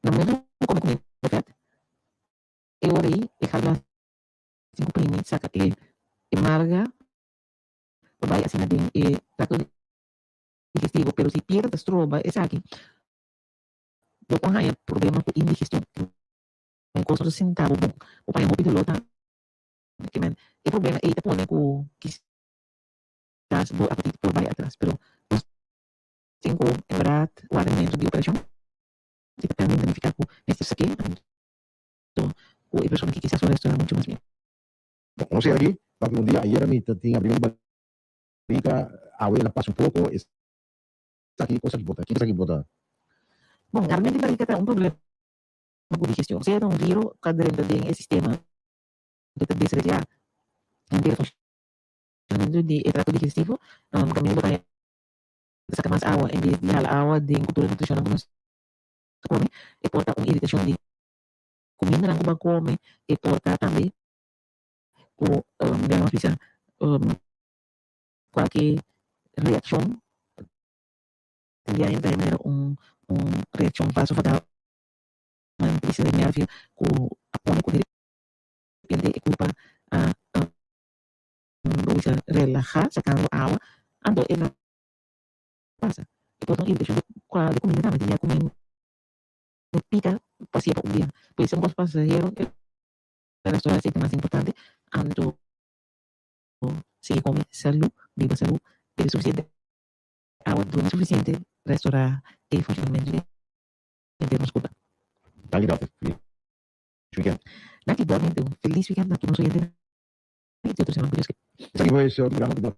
Na momento ku bo kome kuminda fèt, e ora ei e galblas tin ku primi saka e e marga pa bai asina den e trakto digestivo. Pero si piedra ta stroba esaki, bo por haña problema ku indigestion. Un kos no ta sinta bo bon, bo por haña hopi doló tambe. Kimen e problema ei ta pone ku kisas bo apetit por bai atras. Pero nos tin ku en bèrdat warda momento di operashon. Si ta tambe ta nifiká ku mester sak'é, anto ku e persona ki kisas lo restorá muchu mas mihó. Bon, nos yega aki, papi un dia ayera mi ta tin abri mi barika, awe el a pasa un poko, esaki cosa ki bo ta, ki cosa ki bo ta. Bon, realmente barika ta un problema ku digestion, sea ta un viro ku a drenta den e sistema ku ta desreglá henter funshonamentu di e trakto digestivo, kaminda bo ta ta saka mas awa en bes di hala awa den ku tur e nutrishonnan ku nos ta kome. E por ta un iritashon di kumindanan ku bo a kome, e por ta tambe ku manera nos bisa kualke reakshon tin dia entra manera un un reakshon vasovagal ta bisa di nervio ku a pone ku derepente e kurpa a bo bisa relahá sakando awa anto e la pasa e por ta un iritashon di kua di kuminda tambe tin kuminda pika pasia pa un dia pues un kos pasahero e restorá esei ta mas importante anto sigui kome salú biba salú bebe sufisiente awa drumi sufisiente restorá e funshonamentu di henter nos kurpa. Danki Dòkter, felis weekend. Danki igualmente un felis weekend na tur nos oyentenan. Y otro siman cu Dios ke. Esaki fue e programa cu bo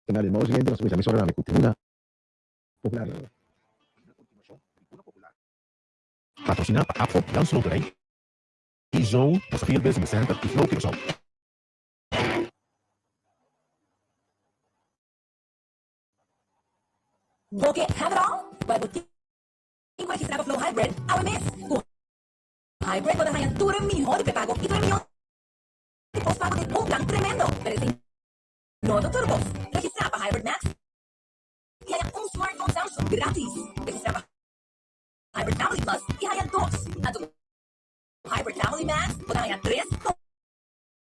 ta na den nos siguiente nos ta cuminsa mesora tambe cu Tribuna Popular. A continuacion, Tribuna Popular. Patrocina pa APFO, Jans Loterij, E-Zone, Mosafil Business Center y Flow Curaçao. Bo ke have it all? Well bo tin ku registrá pa Flow Hybrid awe mes. Ku Hybrid bo ta haña tur e mihó di prepago i tur e mihó di postpago den un plan tremendo. Pero esei no ta tur kos. Registrá pa Hybrid Max i haña un smartphone Samsung gratis. Registrá pa Hybrid Family Plus i haña dos. Anto ku Hybrid Family Max bo ta haña tres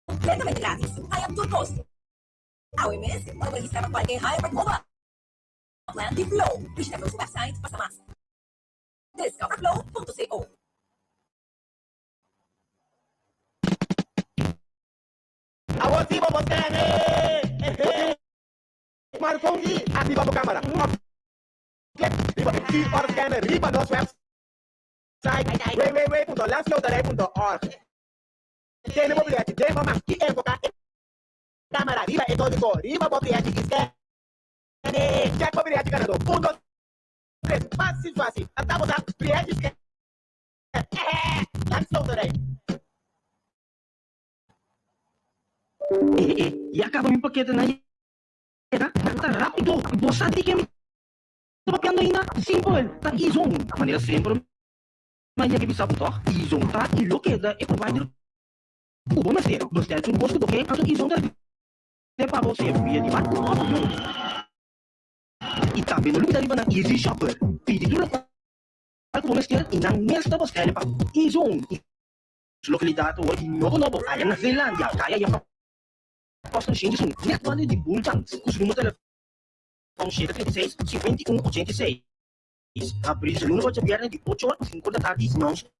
kompletamente gratis. Haña tur kos awe mes ora bo registrá pa kualke Hybrid Mobile Plan di Flow. Bishita nos website pa sa mas. Discoverflow.co. Awor si bo por tene e smartphone i activa bo camara of click riba e QR scanner riba nos website www.landsloterij.org. Tene bo bileti den bo man i enfoca e camara riba e codigo riba bo bileti i scan e. Check bo bileti ganador. Un, dos, tres, facil facil. Ata bo ta bileti scan. Landsloterij. E e, ya caba mi paketenan yega, nan ta rapido, bo sa di ke mi ta papiando ainda? Simpel, ta Izon, manera semper mi a yega bisa bo tog, Izon ta y lo keda e provider ku bo mester, bestel tur kos ku bo ke, anto Izon ta regl'e pa bo, sea via di banko of avion. Y tambe no lubida riba nan Easy Shopper, pidi tur lokual ku bo mester y nan mes ta bestel'e pa bo, Izon. Su lokalidat awor di nobo nobo aya na Zeelandia, kaya Jacob Koster 101, net banda di Bultans, ku su numero telefòn 736 51 86. Habrí di luna ocho bièrnè di ocho or pa sinku or di atardi nònstòp.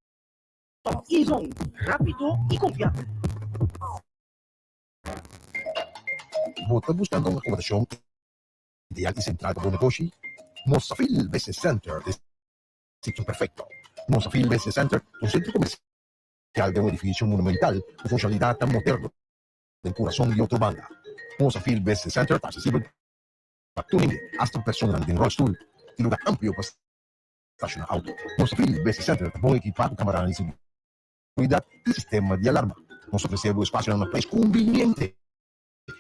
Izon, rápido i konfiabel. Bo ta buskando un akomodashon ideal i sentral pa bo negoshi? Mosafil Business Center ta e sitio perfekto. Mosafil Business Center ta un sentro komersial den un edifisio monumental ku funshonalidatnan moderno den kurason di Otrobanda. Mosafil Business Center ta aksesibel pa tur hende, asta personanan den ròlstul. Tin luga amplio pa stashoná outo. Mosafil Business Center ta bon ekipá ku kamaranan di seguridat i sistema di alarma. Nos ta ofresé bo espasionan na preis kumbiniente,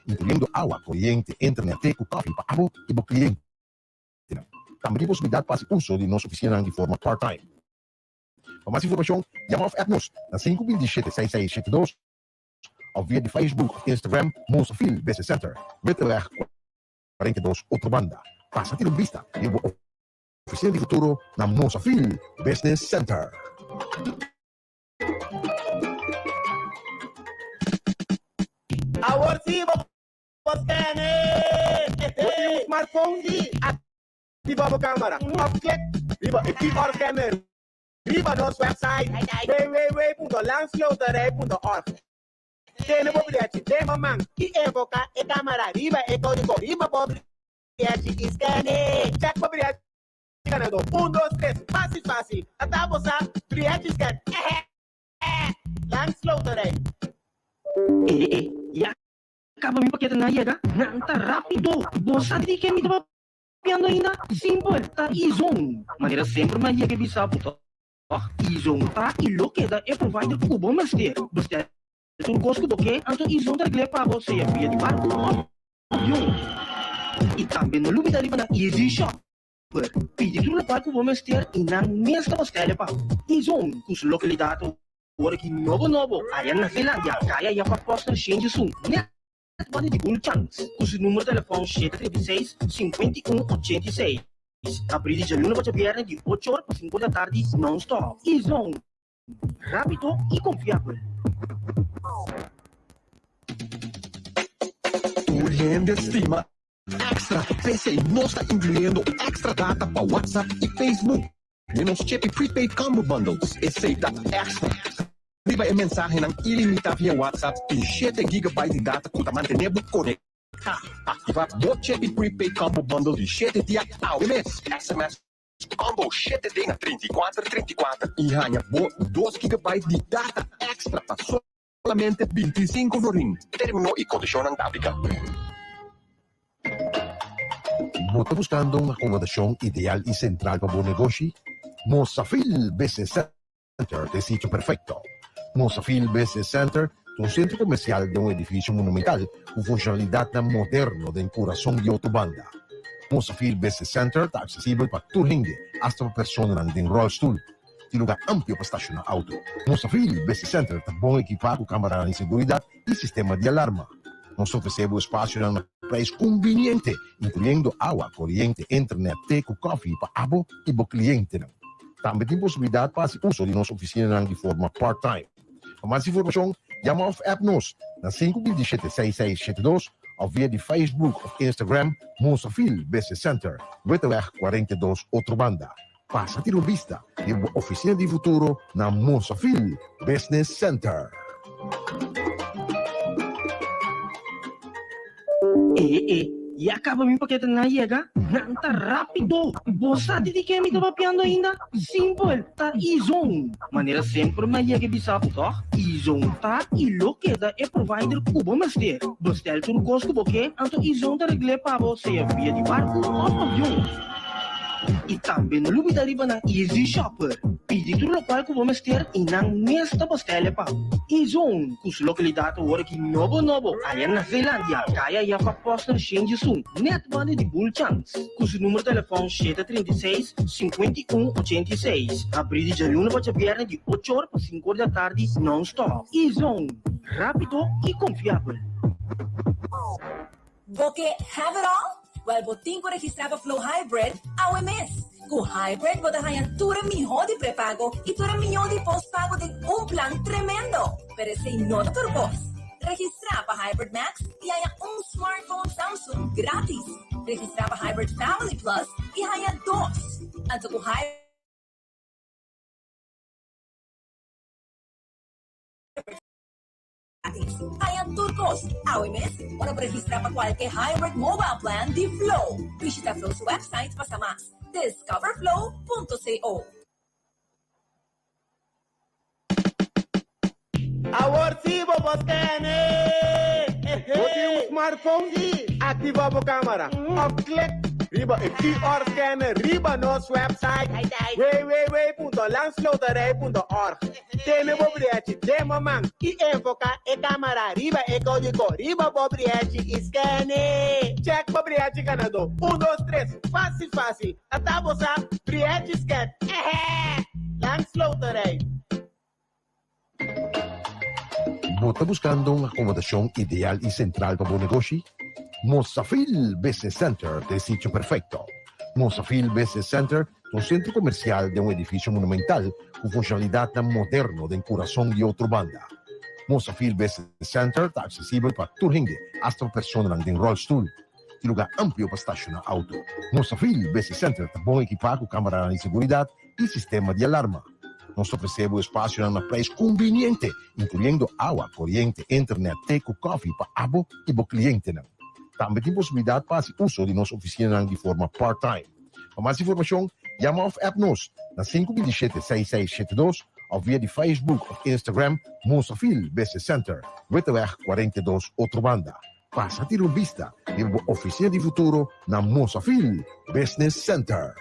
inkluyendo awa, koriente, internet, te ku kòfi pa abo i bo klientenan. Tambe tin posibilidat pa hasi uso di nos ofisinanan di forma part-time. Pa mas informashon, yama òf app nos na 527 6672 òf via di Facebook òf Instagram Mosafil Business Center, Witteweg 42, Otrobanda. Pasa tira un bista di bo ofisina di futuro na Mosafil Business Center. Awor si bo por scan-e! Bo tin un smartphone? Si! Activa bo camara of click riba e QR scanner riba nos website www.landsloterij.org. Tene bo briachi den bo man i enfoca e camara riba e codigo riba bo briachi i scan-e. Check bo briachi ganador. Un, dos, tres, fácil fácil! Ata bo sa, briachi scan! Ehe! Landsloterij. E e, ya caba mi paketenan a yega, nan ta rapido! Bo sa di ken mi ta papiando ainda? Simpel, ta Izon! Manera semper mi a yega e bisa bo toch? Izon ta y lo keda e provider cu bo mester. Bestel tur cos cu bo ke, anto Izon ta regl'e pa bo, sea via di barco of avion. Y tambe no lubida riba nan Easy Shop. Pidi tur lokual ku bo mester i nan mes ta bustele pa bo. Izon ku su lokalidat awor aki nobo nobo aya na Zeelandia, kaya Jacob Koster Shenji Sun, net banda di Bulchans, ku su numero telefòn 736, 51, 86. Abrí di djaluna pa djabièrnè di ocho or pa sinku or di atardi nònstòp. Izon, rápido i konfiabel. Tur hende stima Extra, p'esei nos ta inkluyendo extra data pa WhatsApp i Facebook den nos Chippy Prepaid Combo Bundles. Esei ta extra riba e mensahenan ilimitá via WhatsApp i shete gigabyte di data ku ta mantené bo konektá. Aktivá bo Chippy Prepaid Combo Bundle di shete dia awe mes. SMS Combo shete D na 34 34 i haña bo dos gigabyte di data extra pa Solamente 25 florin. Término i kondishonnan ta apliká. Bo ta buskando un akomodashon ideal i sentral pa bo negoshi? Mosafil Business Center ta e sitio perfekto. Mosafil Business Center ta un sentro komersial den un edifisio monumental ku funshonalidatnan moderno den kurason di Otobanda. Mosafil Business Center ta aksesibel pa tur hende, asta pa personanan den ròlstul. Tin lugar amplio pa stashoná auto. Mosafil Business Center ta bon ekipá ku kameranan di seguridat i sistema di alarma. Nos ta ofresé bo espasionan na preis kumbiniente, inkluyendo awa, koriente, internet, te ku kòfi pa abo i bo klientenan. Tambe tin posibilidat pa hasi uso di nos ofisinanan di forma part-time. Pa mas informashon, yama òf app nos na 527 6672 òf via di Facebook òf Instagram Mosafil Business Center, Witteweg 42, Otrobanda. Pasa tira un bista di bo oficina di futuro na Mosafil Business Center. E e, ya caba mi paketenan a yega? Nan ta rapido! Bo sa di di ke mi ta papiando ainda? Simpel, ta Izon! Manera semper mi a yega e bisa bo toch? Izon ta y lo keda e provider cu bo mester. Bestel tur cos cu bo ke, anto Izon ta regl'e pa bo, sea via di barco of avion. I tambe no lubida riba nan Easy Shopper. Pidi tur lokual ku bo mester i nan mes ta bustele pa bo. Izone, ku su lokalidat awor aki nobo nobo aya na Zeelandia, kaya Jacob Posner Shenjisun, net banda di Bulchans, ku su numero telefòn 736, 51, 86. Habrí di djaluna pa djabièrnè di ocho or pa sinku or di atardi nònstòp. Izone, rápido i konfiabel. Bo ke have it all? Wèl bo tin ku registrá pa Flow Hybrid awe mes! Ku Hybrid bo ta haña tur e mihó di prepago i tur e mihó di postpago den un plan tremendo! Pero esei no ta tur kos. Registrá pa Hybrid Max i haña un smartphone Samsung grátis. Registrá pa Hybrid Family Plus i haña dos! Anto ku Hybrid. Haña tur kos awe mes ora bo registrá pa kualke Hybrid Mobile Plan di Flow. Bishita Flow su website pa sa mas, discoverflow.co. Awor si bo por scan-e! Bo tin un smartphone? Si! Activa bo camara of click riba e QR scanner riba nos website www.landsloterij.org. Tene bo briechi den bo man i enfoká e kámara riba e kódigo riba bo briechi i skène. Chèk bo briechi ganadó. Un, dos, tres, fásil fásil! Ata bo sa, briechi skèn! Ehè! Landsloterij. Bo ta buskando un akomodashon ideal i sentral pa bo negoshi? Mosafil Business Center ta e sitio perfekto. Mosafil Business Center. Ta un sentro komersial den un edifisio monumental ku funshonalidatnan moderno den kurason di Otrobanda. Mosafil Business Center ta aksesibel pa tur hende, asta pa personanan den ròlstul. Tin lugá amplio pa stashoná outo. Mosafil Business Center ta bon ekipá ku kameranan di seguridat i sistema di alarma. Nos ta ofresé bo espasionan na preis kumbiniente, inkluyendo awa, koriente, internet, te ku kòfi pa abo i bo klientenan. Tambe tin posibilidat pa hasi uso di nos ofisinanan di forma part-time. Pa mas informashon, yama òf app nos na 527 6672 òf via di Facebook òf Instagram Mosafil Business Center, Witteweg 42, Otrobanda. Pasa tira un bista riba bo ofisina di futuro na Mosafil Business Center.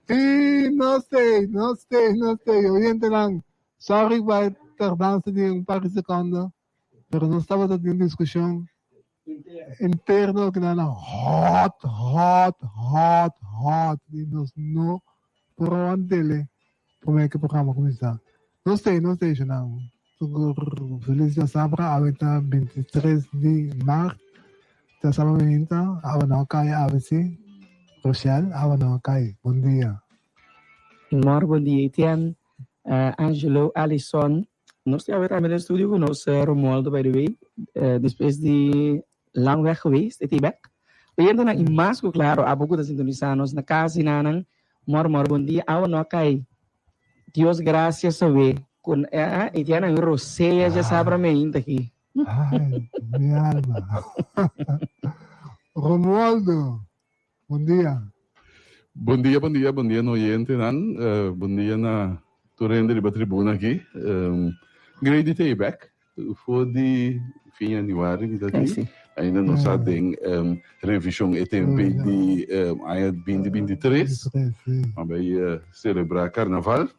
Y nos te, nos te, nos te, oyentenan, sorry pa e tardansa di un par di secondo, pero nos tabata den discusion interno ku nan hot, hot, hot, hot, y nos no por awantele prome ku programa kuminsá. Nos te, nos te, nan. Feliz djasabra, awe ta 23 di mart. Djasabra mainta, awa no a kai awe si. Rochelle, awa no a kai. Bon dia. Mor bon dia Etienne, Angelo, Alison. Nos tin awe tambe den studio ku nos Romualdo by the way. Despues di lang weg geweest, e tin bek. Oyentenan i mas ku klaro abo ku ta sintonisa nos na kas i nanan. Mor mor bon dia, awa no a kai. Dios gracias awe ku Etienne a rosea djasabra meinta aki. Ay, mi alma. Romualdo, bon dia. Bon dia, bon dia, bon dia na oyentenan. Bon dia na tur hende riba tribuna aki. Great di ta e bek. For di fin januari mi ta aki. Ainda nos a den revishon e tempe di aña binti binti tres. A bai celebra carnaval.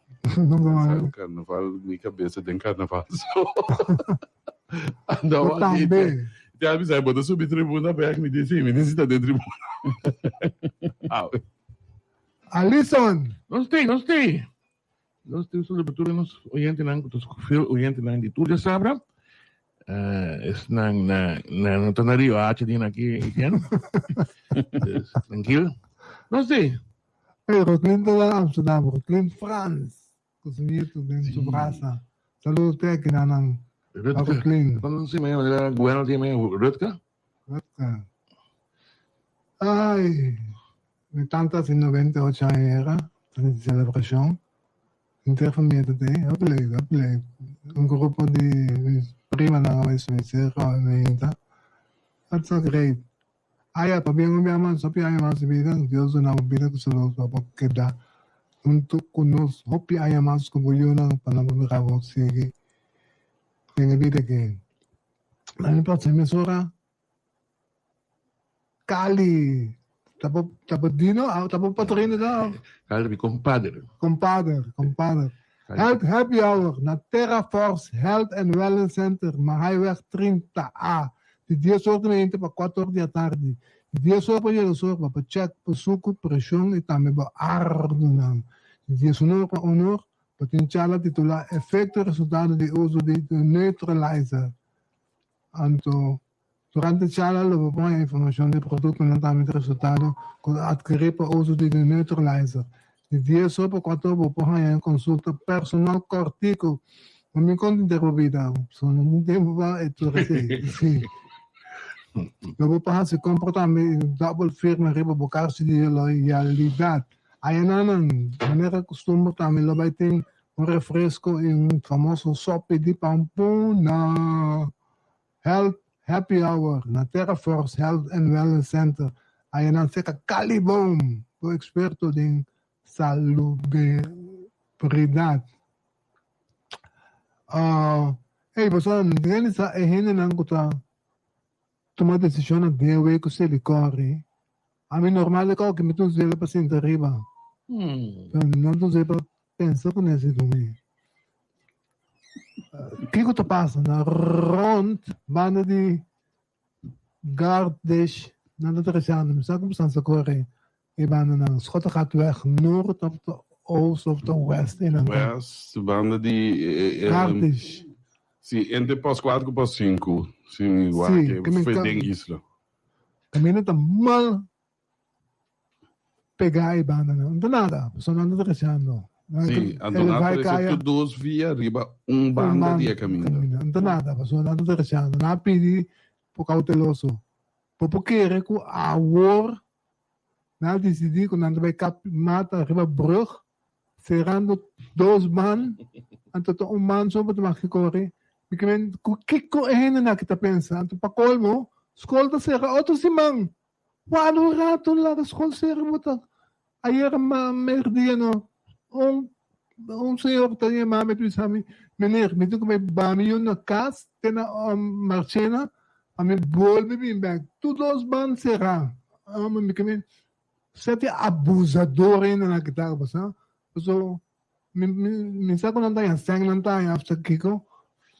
Carnaval, mi cabeza den carnaval so. Bo tambe. Te a bisa bo ta subi tribuna bek mi di si mi necesita den tribuna. Awe. Alison. Nos tei, nos tei. Nos tin saludo pa tur nos oyentenan ku ta fiel oyentenan di tur djasabra. Esnan na na no ta na Rio Hacha din aki Etienne. Dus trankil. Nos tei. Hey, Roslyn ta na Amsterdam, Roslyn Frans. Ku su nieto den su brasa. Saludo te aki na nan. Rutger. Roslyn. Kon si mañana manera Gwen tin mañana Rutger? Rutger. Ay, mi tanta hasi 98 aña era, ta di celebracion. Henter famia ta tei, hopi leuk, hopi leuk. Un grupo di mi primanan a bai Switzerland, a bai Meinta. That's so great. Aya, pabia un bia mas, hopi aña mas di bida, Dios duna bo bida ku salud pa bo keda huntu ku nos hopi aña mas ku bo yunan pa nan por mira bo sigui den e bida aki. Na mi pasa mesora Cali, ta bo ta bo dino, ta bo patrino ta? Cali ta mi compadre. Compadre, compadre. Health Happy Hour na Terra Force Health and Wellness Center, Mahaiweg 30 A, di dies or di mainta pa kuater or di atardi. Di dies or pa djedos or bo por check bo suku, preshon i tambe bo ardunan. Di diesun or pa un or bo tin charla titulá Efekto i resultado di uso di neutralizer. Anto Durante charla lo bo por haña informashon di produktonan tambe di resultado ku ta atkerí pa uso di neutralizer. Di dies or pa kuater or bo por haña un konsulta personal kòrtiku. No mi konta henter bo bida, so no tin tempu pa e tur esei. Sí. Lo bo por hasi kompra tambe i dòbel firma riba bo karchi di loyalidat. Ayanan, manera kustumber tambe lo bai tin. Un refresco y un famoso sopi di pampuna. Health Happy Hour na Terra Force Health and Wellness Center ayanan cerca Caliboom, bo experto den salubridad. Ey, boso a sa e hendenan cu ta tuma decisionnan den wey cu Selikor? Ami normal e kau ki mi ta us'el pa sinta riba. Pero mi no ta us'el pa pensa ku nesi dumi. Kiko ta pasa na rond banda di Guarddish nan ta trashando. Mi sa ku boso sa kore e bandanan. Schottegatweg noord of ta oost of ta west einan ta. West banda di Guarddish. Si, entre pos kuater ku pos sinku si mi wak e fue den isla. Caminda ta mal pegá e bandanan. No ta nada, pasobra nan ta trashando. Sí, anto nan a trese tur dos via riba un banda di e caminda. No ta nada, pasobra nan ta trashando. Nan a pidi por cauteloso. Bo por kere cu awor nan a dicidi cu nan ta bay kap mata riba brug, cerando dos man, anto ta un man so bo ta maki kore. Mi ke men ku kiko e hendenan aki ta pensa? Anto pa kolmo, skol ta sera otro siman. Wak un rato laga skol sera bo ta ayer merdia no un un señor ta yama mi ta bisa mi, meneer mi tin ku bai ba mi yu na kas te na Marchena pa mi bolbe bin bek. Tur dos ban sera. Mi ke men Sete abusador ainda na kita bo sa. Paso mi mi mi sa ku nan ta haña sèn nan ta haña after kiko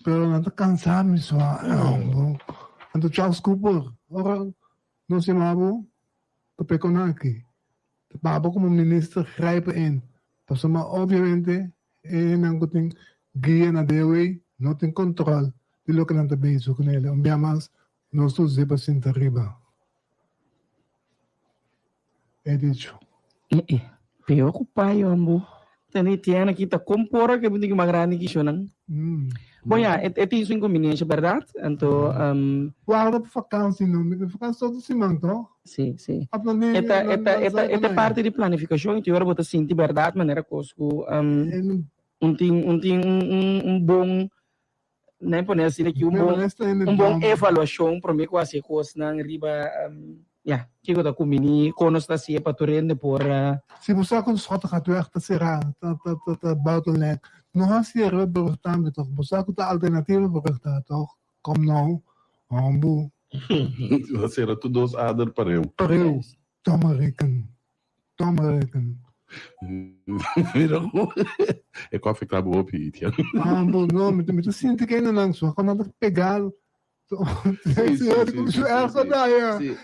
pero nan ta kansa mi so bo. Anto Charles Cooper ora nos yama bo ta peka un aki. Ta pa bo komo minister grijpen in. Pasobra obviamente e hendenan ku tin guia na dewey no tin kontrol di loke nan ta bezig ku nel. Un bia mas nos tur zipa sinta riba. E dicho. Eh eh, peor ku pai hombo. Tene tiene ki ta compora ke bunti ki mas grandi ki shonan. Bon ya, e e tin su inconveniencia, berdad? Anto um Guarda pa vakantie no, mi vakantie todo siman toch? Si, si. Of nan E ta e nan ta nan e ta sa e ta ku parti di planificacion y tin ora bo ta sinti berdad manera cos ku um un tin un tin un un un bon Nan pone asina ki un bon un bon evaluashon prome ku hasi e kosnan riba ya kiko ta kumbiní kon nos ta hasié pa tur hende por. Si bo sa ku Schottegatweg ta será ta ta ta ta bottleneck no hasi e riba brug tambe toch bo sa ku ta alternativa brug ta toch kom nou hombu. Ta sera tur dos ader pareu. Pareu toma reken Toma reken. Mira ku e ku afektá bo hopi Itian. Ah, bo no, mi ta sinti ku nan so ku nan ta pegá. Sí, sí, sí, sí, sí. Sí,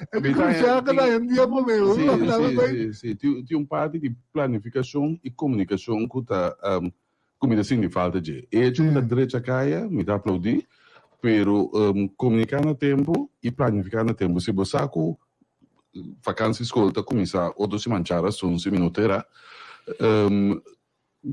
sí, sí, sí. Tin, tin un parti di planifikashon i komunikashon ku ta ku mi ta sinti falta dje. E hecho ku ta drecha kaya, mi ta aplaudí, pero komuniká na tempu i planifiká na tempu. Si bo sa ku Vakansi skol ta kuminsá otro siman chara sun si mi no ta erá.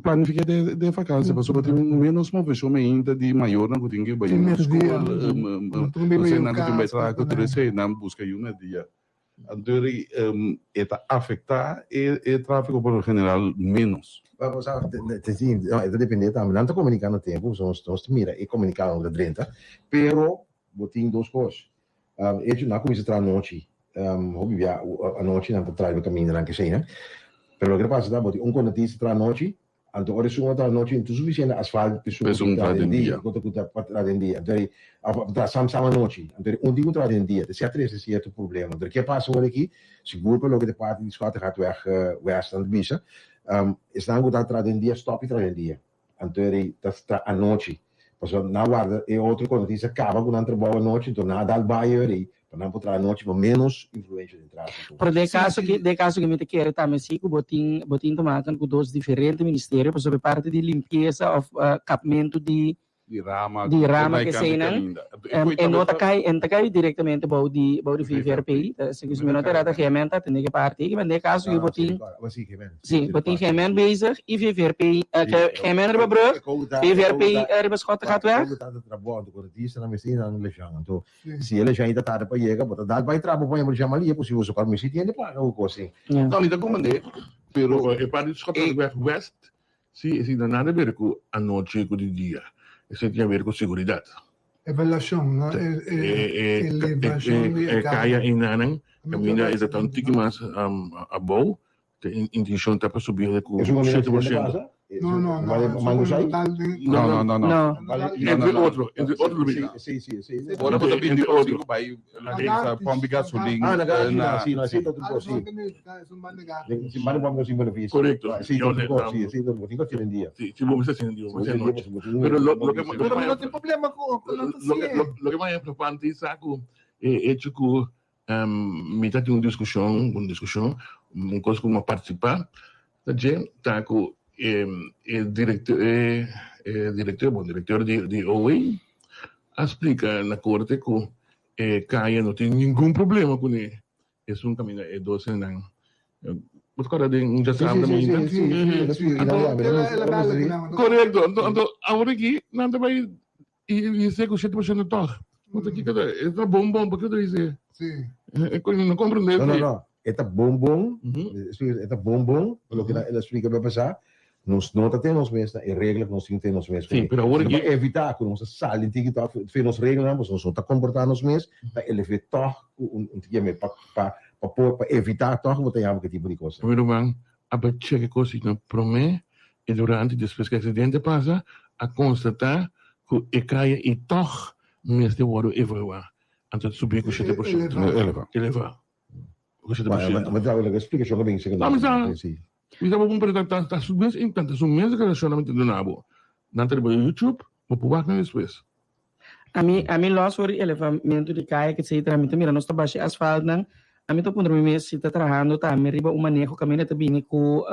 Planifiká den vakansi pasobra tin ménos moveshon ainda di mayornan ku tin ke bai na skol, nan ku tin bai traha ku tur esei, nan buska yu na dia. Anto e ta afektá e tráfiko por lo general ménos. Bo sa, e ta dependé tambe. Nan ta komuniká na tempu, nos ta mira e komunikado ta drenta, pero bo tin dos kos. Echo nan a kuminsá traha anochi, hopi bia anochi nan ta traha riba kamindanan keseinan. Pero loke ta pasa ta bo tin un kondratista traha anochi, anto ora esun a traha anochi no ta sufisiente asfalt pa esun ku ta traha den dia, ku ta pa traha den dia. Anto òf pa traha sam sam anochi, anto un tin ku traha den dia, ta esei a trese sierto problema. Anto ke pasa ora aki, sigur pa loke ta parti di Schottegatweg West nan ta bisa, esnan ku ta traha den dia stòp di traha den dia. Anto e ta sta anochi. Pasobra nan a warda e otro kontratista kaba ku nan trabou anochi, anto nan a dal bai e pa nan por traha anochi pa ménos influensha den tráfiko. Pero den e kaso aki, den e kaso aki mi ta kere tambe si ku bo tin bo tin te maken ku dos diferente ministerio pasobra e parti di limpiesa òf kapmentu di Di rama, di rama ke eseinan e no ta kai e no ta kai direktamente bou di bou di VVRP si mi no ta erá ta GMN ta atendé ke parti aki pero den e kaso aki bo tin si bo tin GMN bezig i VVRP GMN riba brug VVRP riba Schottegatweg. Si e leshon ta tarde pa yega bo ta dal bai traha bo paña bo leshon malia posibel so kor mi si tiende paga ku kos No mi ta komprendé pero E parti di Schottegatweg West. Sí, esei no nada ber ku anochi ku di dia. Esei tin aber ku seguridat. Evaluashon, no? E elevacion di e kaya einanan kaminda e ta ta un tiki mas abou. Ta intencion ta pa subi ku 7%. No, no, no. No, no, no, no. Entre otro, entre otro lo bini. Sí, sí, sí. Ora bo ta bini otro bai sa pompi gasolin. Ah, na gasolina, sí, no, sí, otro cos, sí. Correcto. Sí, otro cos, sí, sí, otro cos, tin dia. Sí, sí, bo mester tin dia, bo mester nochi. Pero lo lo ke Pero mi no tin problema ku lo ke mas preocupante sa ku e hecho ku Mi ta tin un diskushon, un diskushon, un kos ku mi a partisipá ta dje, ta ku e direktor, e direktor, bon, direktor di OA a splika na korte ku e kaya no tin ningun problema kuné, esun kaminda e dosennan. Bo ta kòrda den un djasabra mainta? Korekto, anto awor aki nan ta bai I dice cu 7% toch. Want kiko ta, e ta bon bon, pakiko ta dice? Sí. E coño no comprende. No, no, no. E ta bon bon, e ta bon bon, loke el a splica be pasá, nos no ta tene nos mes na e regla cu nos tin tene nos mes. Sí, pero awor aki. Pa evita cu nos ta sali un tiki toch fe nos reglanan, pasobra nos no ta comporta nos mes, ta eleve toch cu un tiki me pa pa pa por pa evita toch cu bo ta yama cu e tipo di cosnan. Mi ruman a bai cheke cos y na prome y durante despues cu e accidente a pasa a constata cu e caya y toch mester wordo evalua anto subi cu 7%. Eleva. Eleva cu 7%. Ma ta loke explicacion a bin No, mi sa, mi sa bo pero ta ta su mes ta su mes declaracion nan mi ta duna bo. Nan ta riba YouTube, bo por wak nan despues. Ami ami los for di elevamentu di kaya etcetera mi ta mira nos ta basha e asfaltnan ami ta puntra mi mes si ta trahando tambe riba un maneho kaminda ta bini ku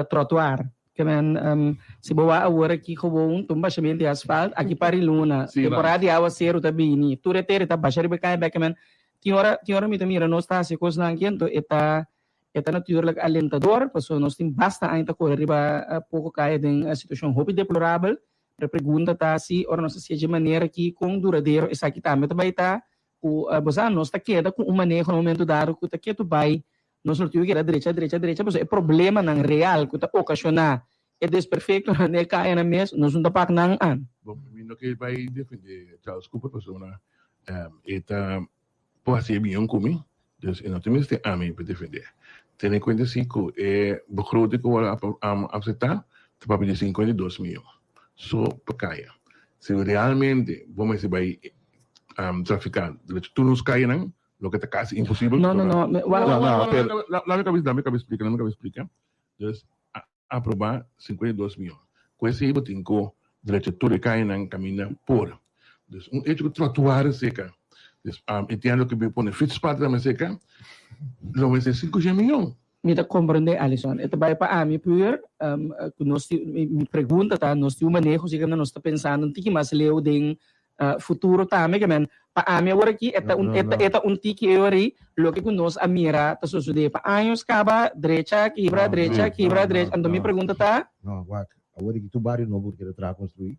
trotuar ke men si bo wak awor aki gewoon ta un bashamentu di asfalt aki par di luna temporada di awaseru ta bini tur e tera ta basha riba e kaya bek ke men tin ora tin ora mi ta mira nos ta hasi e kosnan aki anto e ta e ta naturlijk alentador pasobra nos tin basta aña ta kore riba poko kaya den situashon hopi deplorabel. Pero e pregunta ta si ora nos ta siña dje manera aki kon duradero esaki tambe ta bai ta ku bo sa nos ta keda ku un maneho na momento dado ku ta ketu bai nos lo tin ku keda drecha drecha drecha pasobra e problemanan real ku ta okashoná e desperfektonan den e kayanan mes nos no ta pak nan an. Bon, mi no ke bai defendé Charles Cooper pasobra e ta por hasi e bion ku mi, dus e no tin mester ami pa defendé. Tene kuenta si ku e begroting ku wòrdu aseptá ta papia di 52 mion so pa kaya. Si realmente bo mester bai trafiká durante tur nos kayanan, loke ta kasi imposibel. No, no, no. Lami kaba, lami kaba splika, lami kaba splika. Dus a aprobá 52 mion. Ku esei bo tin ku drecha tur e kayanan kaminda por. Dus un echo ku trotuar seka, dus entiendo ku bo pone fietspad tambe seka, lo mester 500 mion. Mi ta komprendé, Alison. E ta bai pa ami puur ku nos tin, mi pregunta ta, nos tin un maneho si nos ta pensando un tiki mas leu den futuro tambe ke men pa ami awor aki e ta un e ta un tiki e ori loke ku nos a mira ta sosode pa años kaba drecha kibra drecha kibra drecha anto mi pregunta ta. No wak awor aki tur bario nobo ku ta keda traha konstrui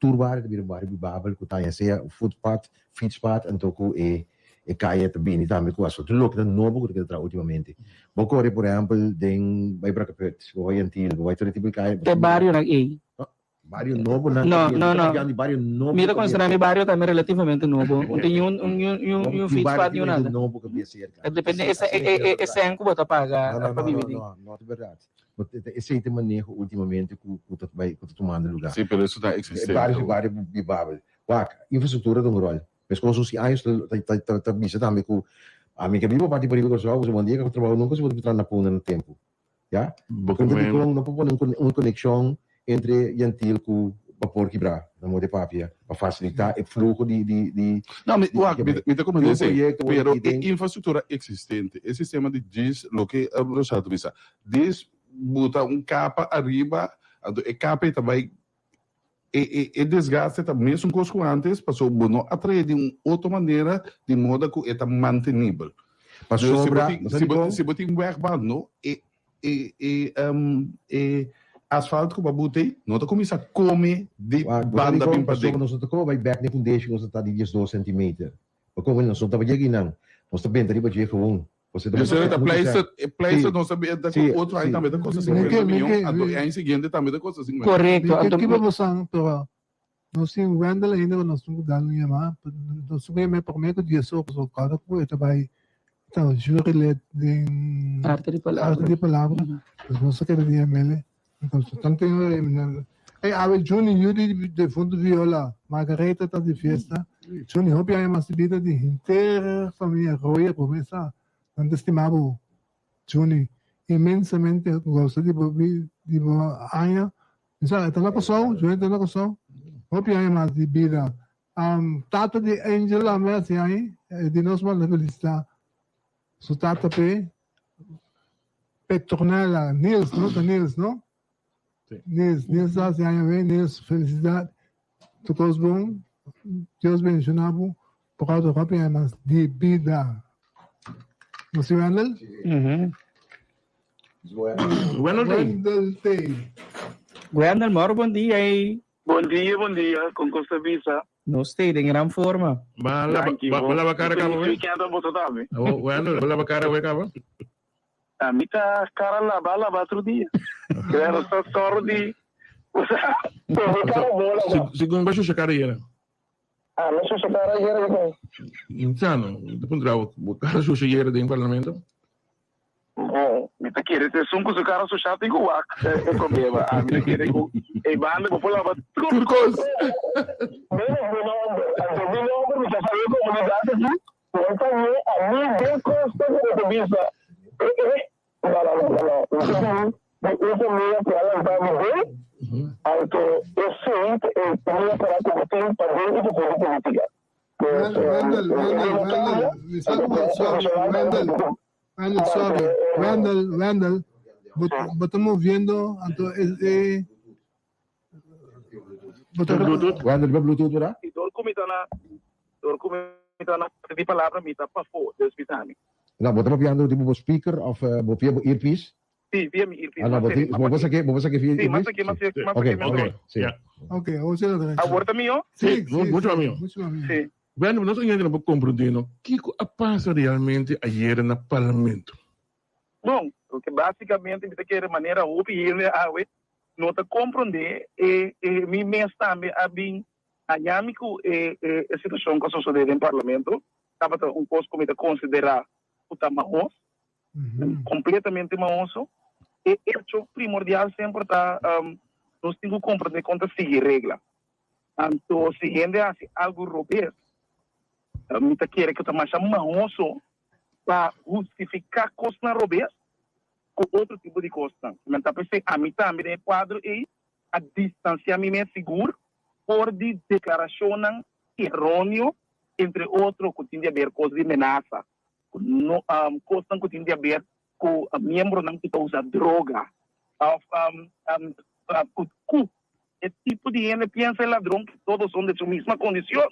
tur bario ta bira un bario bibabel ku ta ya sea footpath fietspad anto ku e e kaya ta bini tambe ku asfalt tur loke ta nobo ku ta keda traha ultimamente bo kore por ehempel den bai Brakkeput bo bai Antil bo bai tur e tipo di kaya E barionan ei. Bario nobo nan No, no, no. Di bario nobo. Mi ta considera mi bario tambe relativamente nobo. Un tin un un un un un fietspad ni un nada. Nobo que bia cerca. E depende e e e sen cu bo ta paga No, no, pa no, bibi no, den. no, no ta berdad. But esey ta e maneho ultimamente cu cu ta bay cu ta tumando lugar. Sí, pero eso ta existente. E bario bario bibabel. Wak, infrastructura ta un rol. Mescos un si años ta ta ta ta bisa tambe cu ami ke biba parti pariba Curaçao, pasobra un dia ka trabaho nunca si bo ta traha na Punda na tempo. Ya? Punto di kon no por pone un konekshon entre Yantil ku Bapor Kibrá na moda di papia pa fasilitá e fluho di di di No, mi wak, mi mi ta komprendé esei, proyekto pero e infrastruktura eksistente, e sistema di djis loke Rosario ta bisa, djis buta un kapa ariba, anto e kapa ei ta bai e e e desgaste ta mesun kos ku antes, pasobra bo no a trae di un otro manera di moda ku e ta mantenibel. Pasobra, Si bo tin, si bo, si bo tin wegband no, e e e e asfalt ku bo a buta ei no ta kuminsá kome di banda bin paden. Pasobra nos no ta koba bai bèk na e fundeshi ku nos ta ta di diesdos sentimeter. Bo komo nos no ta yega einan, nos ta benta riba dje gewoon. Yo sé ta pleister, e pleister no sabi ta ku otro aña tambe ta kosta 50 miyon, anto e aña siguiente tambe ta kosta 50. Korekto, Mi ke anto kiba bosan, pero nos tin Wendell ainda ku nos tin ku dal un yama, nos tin ku yama e prome ku dies ora pasobra kòrda ku e ta bai ta jury lid den Arte di palabra. Arte di Palabra, pues nos ta kere di yam'el. Entonces tanto Ey awe Juni yu di defunto Viola Margaretha ta di fiesta. Juni hopi aña mas di bida di henter famia Royer bo mes sa nan ta stima bo Juni inmensamente gosa di bo di bo aña mi sa e ta na Kòrsou Juni ta na Kòrsou hopi aña mas di bida tata di Angel tambe hasi aña di nos manda felicita su tata p'e Petronella, Nils, no? Ta Nils, no? Sí. Nils, Nils ta haci aña wen, Nils, felicidad. Tur cos bon. Dios bendiciona bo. Por otro hopi aña mas di bida. No si Wendel? Mhm. Wendel Tay. Wendel Tay. Wendel, moro bon dia ey. Bon dia, bon dia, con cos ta bisa? Nos ta den gran forma. Ba laba, Danki, ba, bo. ba laba cara Feliz caba we? weekend a boso tambe. Oh, bueno, ba laba cara we caba? A mi ta cara laba laba tur dia. Krea nos ta sòru di usa todo cara bon laba. Segun ba shusha cara yera? A mi shusha cara yera dikon? Insano, mi ta puntra bo, bo cara shusha yera den parlamento? Bon, mi ta kere si esun ku su kara sushá tin ku wak e problema. Ami ta kere ku e banda bo por laba tur kos. Menos mi nomber. Anto mi nomber mi ta sabi e komunidat aki ku nan ta ñe ami den kosta ku bo ta bisa e e no no no no no. Mi ta bin di un famia ku a lanta mi den anto esei ta e famia para ku bo tin pa den i pa for di politika. Wendel, Wendel, Wendel, mi sa ku bo sorry, Wendel. Wendel, sorry. Wendel, Wendel, bo, bo ta moviendo, anto e, e bo ta Bluetooth? Wendel, riba Bluetooth, verdad? Si dor ku mi ta na, dor ku mi ta na di palabra mi ta pafó, Dios bisa mi. No, bo ta papiando tipo bo speaker of bo via bo earpiece? Si, via mi earpiece. Ah, no, bo tin, bo por saké, bo por saké via Si, earpiece? mas saké, mas saké, mas Ok, saké ok, mejor. si. Ja. Ok, awor si lo drecha. Awor ta mihó? Si, si, Mucho si, mihó. mucho mas mihó. Si. Bueno, nos oyente no por comprende no kiko a pasa realmente ayera na Parlamento. Bon, loke basicamente mi ta kere manera hopi hende awe no ta comprende e e mi mes tambe a bin haña mi cu e e e situacion cu a sosode den Parlamento tabata un cos cu mi ta considera cu ta mahos, completamente mahoso. E hecho primordial semper ta nos tin cu comprende con ta sigui regla. Anto si hende hasi algu robes, mi ta kere ku ta masha mahoso pa hustifiká kosnan robes ku otro tipo di kosnan. Mi ta p'esei ami tambe den e kuadro ei a distansiá mi mes sigur for di deklarashonnan eróneo, entre otro ku tin di aber kos di menasa, ku no kosnan ku tin di aber ku miembronan ku ta usa droga òf ku e tipo di hende piensa e ladron ku todos son de su misma kondishon.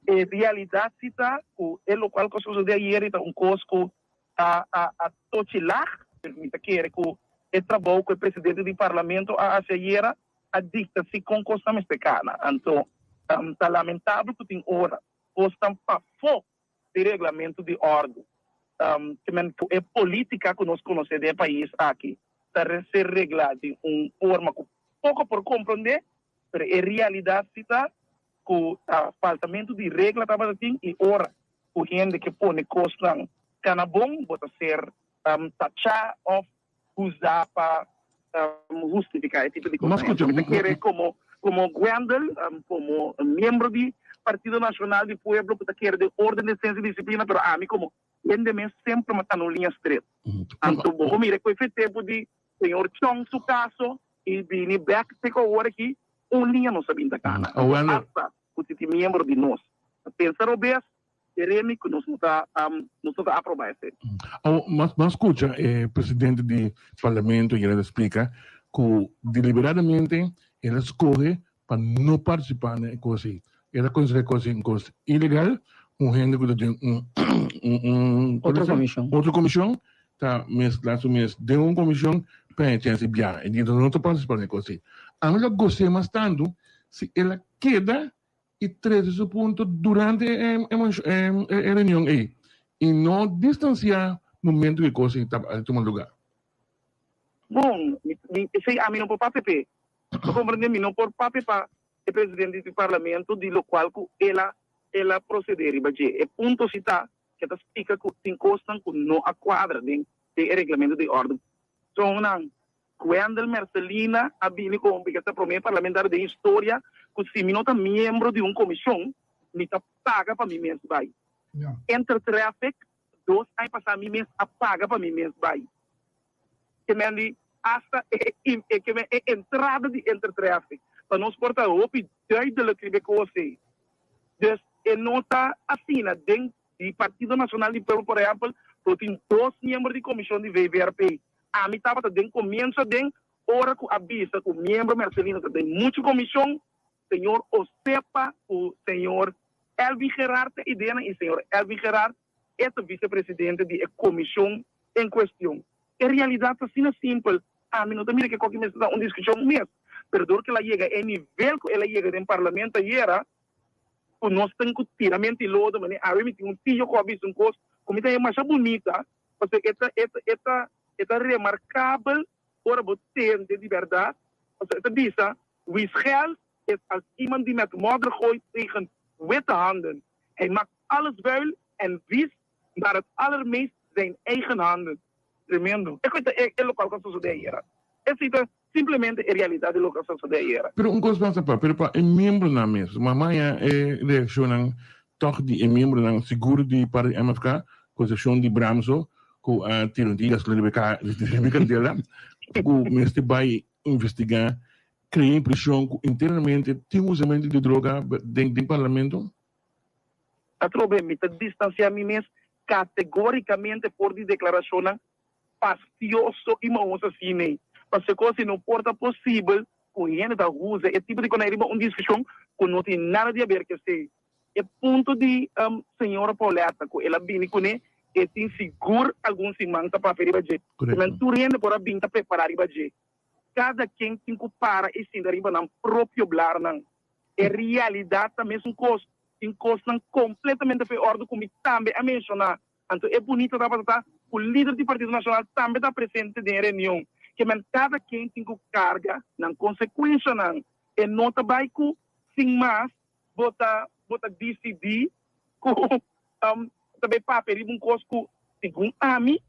E realidat si ta ku e lokual ku a sosodé ayeri ta un kos ku a a tochi lag, pero mi ta kere ku e trabou ku e presidente di parlamento a hasi ayera a dikta si kon kosnan mester kana. Anto ta lamentabel ku tin ora kosnan pafó di reglamento di òrdu. Te men ku e polítika ku nos konosé den e pais aki ta ser reglá di un forma ku poko por komprondé, pero e realidat si ta ku ta faltamentu di regla tabata tin i ora ku hende ke pone kosnan kana bon bo ta ser tachá òf usá pa hustifiká e tipo di Mas kosnan. skucha, Mi ta kere komo komo Gwendel, komo miembro di Partido Nashonal di Pueblo ku ta kere den orden, desensia i disiplina, pero ami komo hende mes semper mi ta na un liña stret. Anto bo por mira ku e tempu di señor Chong su kaso i bini bèk te ku awor aki un liña nos a bin ta kana. Hasta ku si tin miembro di nos ta pensa robes, Jeremy ku nos no ta nos no ta aproba esei. Awor, mas mas skucha e presidente di parlamento i el a splika ku deliberadamente el a skohe pa no partisipá na e kos ei. El a konsiderá e kos ei un kos ilegal, un hende ku ta den un un un Otro komishon. otro komishon ta meskla su mes den un komishon pa e chèns di biaha. E di no ta partisipá na e kos ei. Ami lo gos'é mas tantu si el a keda i trese su punto durante e reunion ei. i no distansiá momento ku e kos ei ta tuma lugá. Bon, mi, esei ami no por papia p'e. Bo komprendé? Mi no por papia pa e presidente di parlamento di lokual ku el a el a prosedé riba dje. E punto si ta ke ta splika ku tin kosnan ku no a kuadra den den e reglamento di òrdu. Tronnan, Gwendel Mercelina a bini komo ku e ta promé parlamentario den historia ku si mi no ta miembro di un komishon mi ta paga pa mi mes bai. Intertraffic dos aña pasá mi mes a paga pa mi mes bai. Ke men di hasta e e ke men e entrada di Intertraffic pa nos por ta hopi duidelijk riba e kos ei. Dus e no ta asina den di Partido Nacional di Pueblo por ehempel lo tin dos miembro di komishon di VVRP. Ami tabata den komienso den ora ku a bisa ku miembro Mercelina ta den muchu komishon, señor Osepa ku señor Elvin Gerard ta ideanan i señor Elvin Gerard e ta vicepresidente di e komishon en kuestion. E realidat ta asina simpel, ami no ta mira ke koki mester ta un diskushon mes, pero dor ku el a yega e nivel ku el a yega den parlamento ayera, ku nos tin ku tira menti lodo, manera awe mi tin un tio ku a bisa un kos ku mi ta haña masha bunita, pasobra e ta e ta e ta e ta remarkabel ora bo tende di bèrdat, pasobra e ta bisa, Wie scheldt is als iemand die met modder gooit tegen witte handen. Hij maakt alles vuil en vies, maar het allermeest zijn eigen handen. Tremendo. E ta e lokual ku a sosodé ayera. Esei ta simplemente e realidat di loke a sosodé ayera. Pero un kos mas apart, pero pa e miembronan mes, mama ya e reakshonnan tòg di e miembronan, sigur di parti MFK, ku eksepshon di Bramso, ku a tira un tiki gasolina riba e kandela, ku mester bai investigá, krea impreshon ku internamente tin usamentu di droga den den parlamento? Atrobe mi ta distansiá mi mes kategórikamente for di deklarashonnan fastioso i mahos asina. Pasobra kos no por ta posibel ku hende ta usa e tipo di konai riba un diskushon ku no tin nada di haber ku esei. E punto di señora Pauletta ku el a bini kuné e tin sigur algun siman ta papia riba dje. Men tur hende por a bin ta prepará riba dje. Kada ken tin ku para i sinta riba nan propio blarnan. E realidat ta mesun kos. Tin kosnan kompletamente for e òrdu ku mi tambe a menshoná. Anto e bunita tabata ta ku lider di Partido Nashonal tambe ta presente den e reunion. Ke men kada ken tin ku karga nan konsekuenshanan. E no ta bai ku sin mas bo ta bo ta disidí ku ta bai papia riba un kos ku segun ami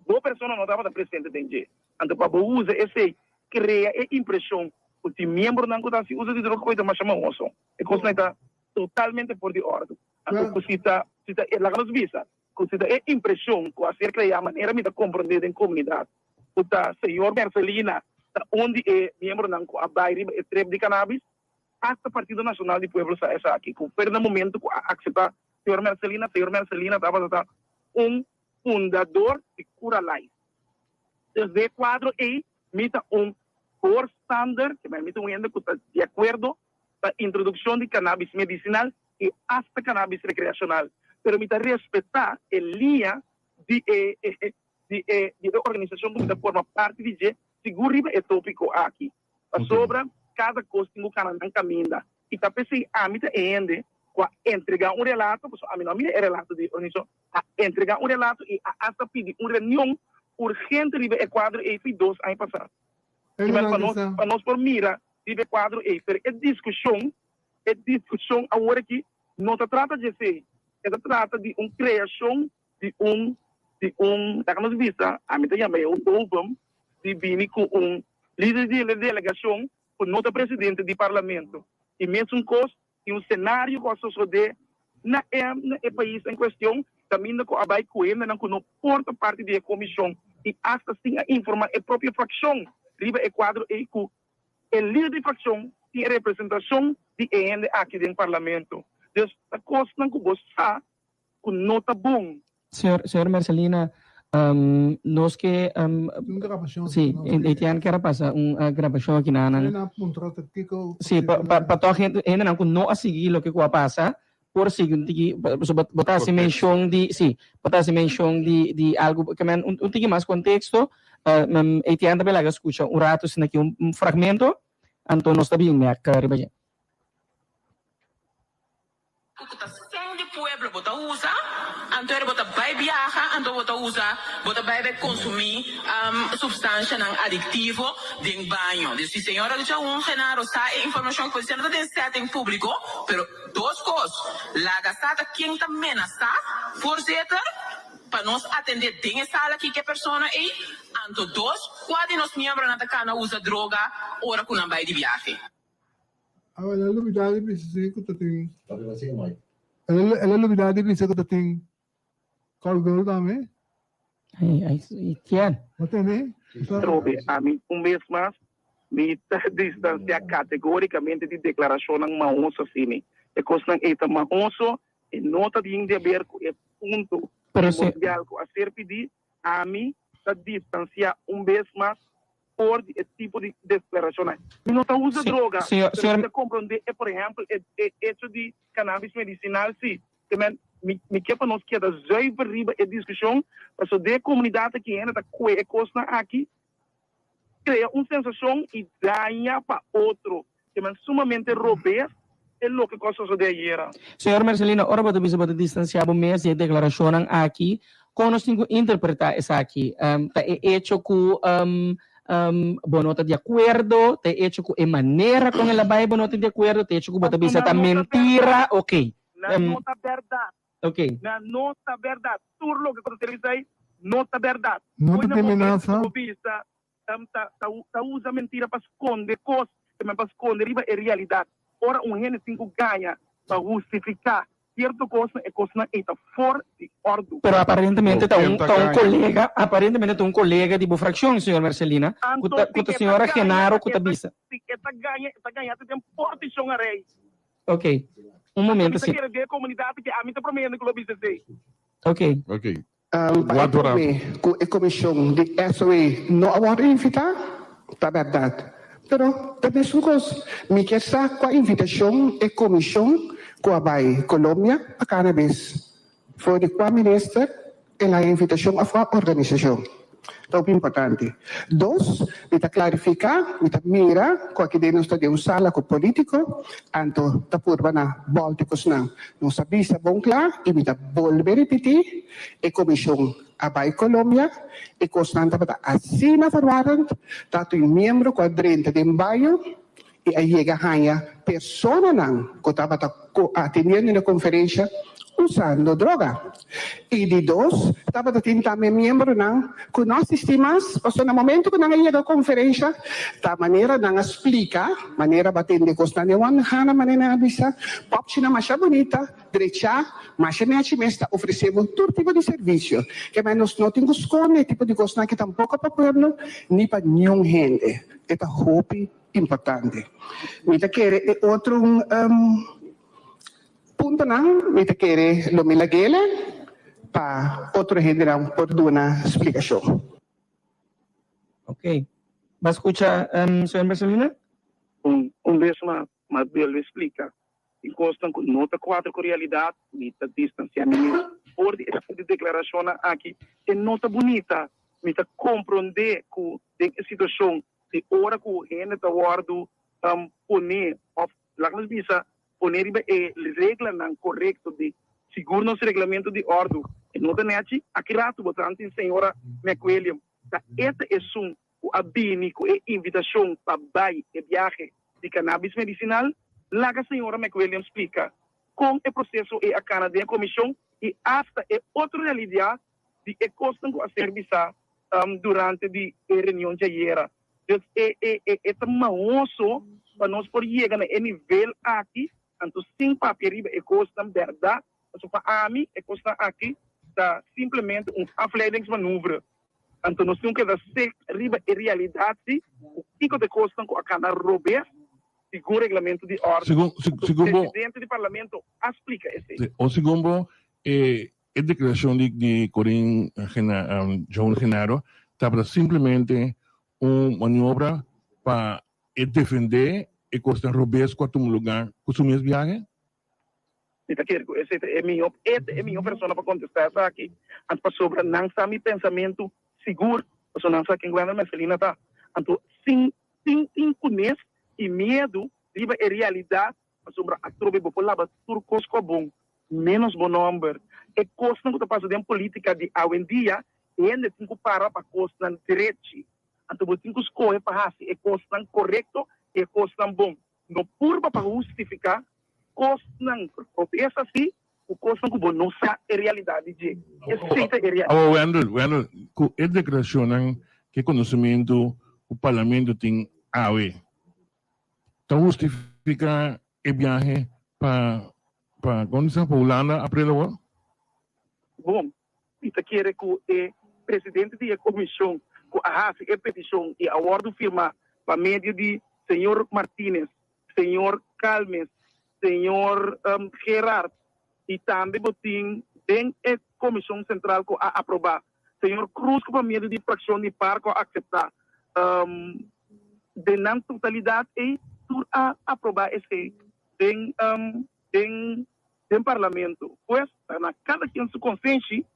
bo persona no tabata presente den dje. Anto pa bo usa esei krea e impreshon ku tin miembronan ku ta hasi uso di droga ku e ta masha mahoso. E kosnan ta totalmente for di òrdu. Anto ku si ta si ta laga nos bisa ku si ta e impreshon ku a ser kreá manera mi ta komprondé den komunidat ku ta señor Mercelina ta un di e miembronan ku a bai riba e trip di kanabis Hasta Partido Nacional di Pueblo sa esaki, cu fer na momento cu a acepta señor Mercelina, señor Mercelina tabata ta un fundador di Curalife. Desde e cuadro ey mi ta un voorstander, ke mi ta un hende cu ta di acuerdo pa introduccion di cannabis medicinal y hasta cannabis recreacional, pero mi ta respeta e liña di e di e di e organisacion cu mi ta forma parti di dje sigur riba e topico aki. Pasobra kada kos tin ku kana nan kaminda. I ta p'esei ami ta e hende ku a entregá un relato, pasobra ami no a mira e relato di organisashon, a entregá un relato i a asta pidi un reunion urgente riba e kuadro ei fi dos aña pasá. Pa nos, pa nos por mira riba e kuadro ei. Pero e diskushon, e diskushon awor aki no ta trata di esei. E ta trata di un kreashon di un di un laga nos bisa ami ta yama e un ovum di bini ku un lider di delegashon ku no ta presidente di parlamento i mesun kos tin un senario ku a sosode na e na e pais en kuestion kaminda ku a bai ku hendenan ku no por ta parti di e komishon i asta sin a informa e propio frakshon riba e kuadro ei ku e lider di frakshon tin e representashon di e hende aki den parlamento dus ta kosnan ku bo sa ku no ta bon. Señor, señor Mercelina, nos ke, Un grabashon. Sí, Etienne kier a pasa un grabashon aki na nan. Nan a puntra ta kiko. Sí, pa pa pa tòg hende hendenan ku no a sigui loke ku a pasa por sigui un tiki, pasobra bo ta hasi menshon di, sí, bo ta hasi menshon di di algu, ke men un tiki mas konteksto, Etienne ta belaga skucha un ratu asina aki un fragmento, anto nos ta bin bèk riba dje. Ku ta sèn di pueblo bo ta usa. Anto ora bo ta bai biaha, anto bo ta usa, bo ta bai bai consumi substancianan adictivo den baño. Dus si señora Joan Genaro sa e informacion, pues no ta den setting publico, pero dos cos, laga sa ta ken ta menasa voorzitter, pa nos atende den e sala aki ke persona ey, anto dos, cua di nos miembronan ta cana usa droga ora cu nan bai di biahe. Awe el a lubidá di bisa si ku ta tin. El a lubidá di bisa ku ta tin call girl tambe. Ay, ay, i kien? Bo tende? Trobe, ami un bes mas mi ta distansiá kategórikamente di deklarashonnan mahoso asina. E kosnan ei ta mahoso, e no ta tin di aber ku e punto primordial ku a ser pidí. Ami ta distansiá un bes mas for di e tipo di deklarashonnan. Mi no ta usa droga, pero mi ta komprondé e por ehèmpel e e echo di cannabis medisinal si. Te men mi mi ke pa nos keda zuiver riba e diskushon, pasobra den e komunidat aki hende ta kue e kosnan aki, krea un sensashon i daña pa otro. Te men sumamente robes e loke ku a sosodé ayera. Señor Mercelina, ora bo ta bisa bo ta distansiá bo mes di e deklarashonnan aki, kon nos tin ku interpretá esaki? Ta e echo ku bo no ta di akuerdo? Ta e echo ku e manera kon el a bai bo no ta di akuerdo? Ta e echo ku bo ta bisa ta mentira? Oke. Nan no ta bèrdat. Oke. Nan no ta bèrdat. Tur loke ku ta ser bisa ei no ta bèrdat. No ta tin menasa? Bo bisa ta usa mentira pa skonde kos, ta pa skonde riba e realidat. Ora un hende tin ku gaña pa hustifiká sierto kosnan, e kosnan ei ta for di òrdu. Pero aparentemente ta un ta un kolega, aparentemente ta un kolega di bo frakshon, señor Mercelina, ku ta ku ta señora Genaro ku ta bisa. Si e ta gaña, e ta gaña te den portishon a rei. Ok, un momento si. Ami ta kere den e komunidat aki, ami ta promé hende ku lo bisa esei. Ok. Ok. Pa e promé ku e komishon di SOE no a wòrdu invitá, ta bèrdat. Pero ta mesun kos, mi kier sa kua invitashon e komishon ku a bai Colombia pa cannabis, for di kua minister el haña invitashon òf kua organisashon. Ta hopi importante. Dos, mi ta klarifiká, mi ta mira ku aki den nos ta den un sala ku polítiko, anto ta purba na bòlta e kosnan. Nos a bisa bon kla i mi ta bolbe ripití, e komishon a bai Colombia, e kosnan tabata asina verwarrend, ta tin miembro ku a drenta den baño i a yega haña personanan ku tabata atendiendo na e konferensha usando droga. I di dos, tabata tin tambe miembronan ku no asistí mas, pasobra na momento ku nan a yega konferensha, ta manera nan a splika, manera bo a tende kosnan den wan gana, manera nan a bisa, pòpchinan masha bunita, drechá, masha nechi mes ta ofresé bo tur tipo di servisio. Kemey nos no tin ku skonde e tipo di kosnan aki tampoko pa pueblo ni pa niun hende. E ta hopi importante. Mi ta kere e otro puntonan, mi ta kere lo mi lag'ele pa otro hendenan por duna splikashon. Ok. Bo a skucha, señor Mercelina? Un bes mas, mas bolbe splika. Tin kosnan ku no ta kuadra ku realidat, mi ta distansiá mi mes for di e tipo di deklarashonnan aki. E no ta bunita. Mi ta komprondé ku den e situashon di ora ku hende ta wòrdu poné òf laga nos bisa poné riba e reglanan korekto di sigur nos reglamento di òrdu e no ta nèchi. Aki ratu bo ta tin señora McWilliam ta e ta esun ku a bini ku e invitashon pa bai e biahe di cannabis medisinal. Laga señora McWilliam splika kon e proseso ei a kana den e komishon i asta e otro realidat di e kosnan ku a ser bisá durante di e reunion djayera. Dus e e e e ta mahoso pa nos por yega na e nivel aki, anto sin papia riba e kosnan bèrdat, pasobra pa ami e kosnan aki ta simplemente un afleidingsmanoeuvre. Anto nos tin ku keda sek riba e realidat si ku kiko ta e kosnan ku a kana robes segun reglamento di orde. Segun Anto segun bo presidente di parlamento a splika esei. O segun bo e E declaracion di Corin Joan Genaro tabata simplemente un maniobra pa e defende e cosnan robes cu a tuma lugar cu su mes biahe? Mi ta kere cu esey ta e miho, e ta e miho persona pa contesta esaki, anto pasobra nan sa mi pensamentu sigur, pasobra nan sa ken Gwendolyn Mercelina ta. Anto sin sin tin cunes y miedu riba e realidad, pasobra atrobe bo por laba tur cos cu a bon, ménos bo nòmber. E kosnan ku ta pasa den polítika di awendia, hende tin ku para pa kosnan drechi. Anto bo tin ku skohe pa hasi e kosnan korekto i e kosnan bon. No purba pa hustifiká kosnan robes así ku kosnan ku bo no sa e realidat di dje. Esei ta e realidat. Awor Wendel, Wendel, ku e deklarashonnan ku e konosementu ku parlamento tin awe, ta hustifiká e biahe pa pa kon di sa pa Hulanda aprel awor? Bon, mi ta kere ku e presidente di e komishon ku a hasi e petishon i a wòrdu firmá pa medio di señor Martinez, señor Calmes, señor Gerard i tambe bo tin den e komishon sentral ku a aprobá señor Cruz ku pa medio di frakshon di par ku a akseptá den nan totalidat ei tur a aprobá esei den den den parlamento. Pues ta na kada ken su konsenshi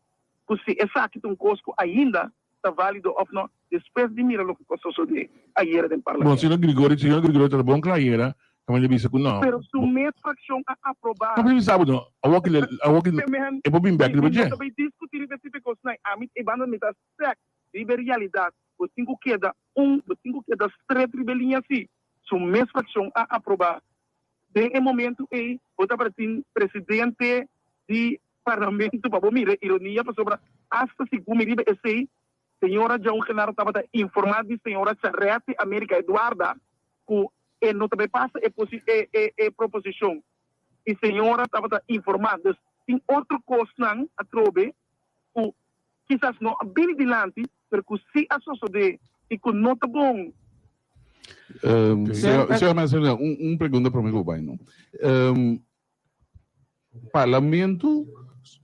ku si esaki ta un kos ku ainda ta válido òf no despues di mira loke ku a sosodé ayera den Bon, parlamento. señor Grigori, señor Grigori ta bon kla ayera, kaminda bisa ku no. Pero su mes frakshon a aprobá. No por bisa bo no, awor ki awor ki e por bin bèk riba Mi dje. no ta bai diskutí riba e tipo di kosnan. Ami e banda mi ta sèk riba e realidat. Bo tin ku keda un, bo tin ku keda stret riba e liña si. Su mes frakshon a aprobá. Den e momento ei bo tabata tin presidente di parlamento pa bo mira e ironia pasobra asta segun mi riba esei señora Joan Genaro tabata informa di señora Charetti America Eduarda cu e no ta bay pasa e e e proposicion y señora tabata informa dus tin otro cosnan atrobe cu kisas no a bini dilanti pero cu si a sosode y cu no ta bon. Señor Minister, un pregunta prome cu bo bay no. Parlamento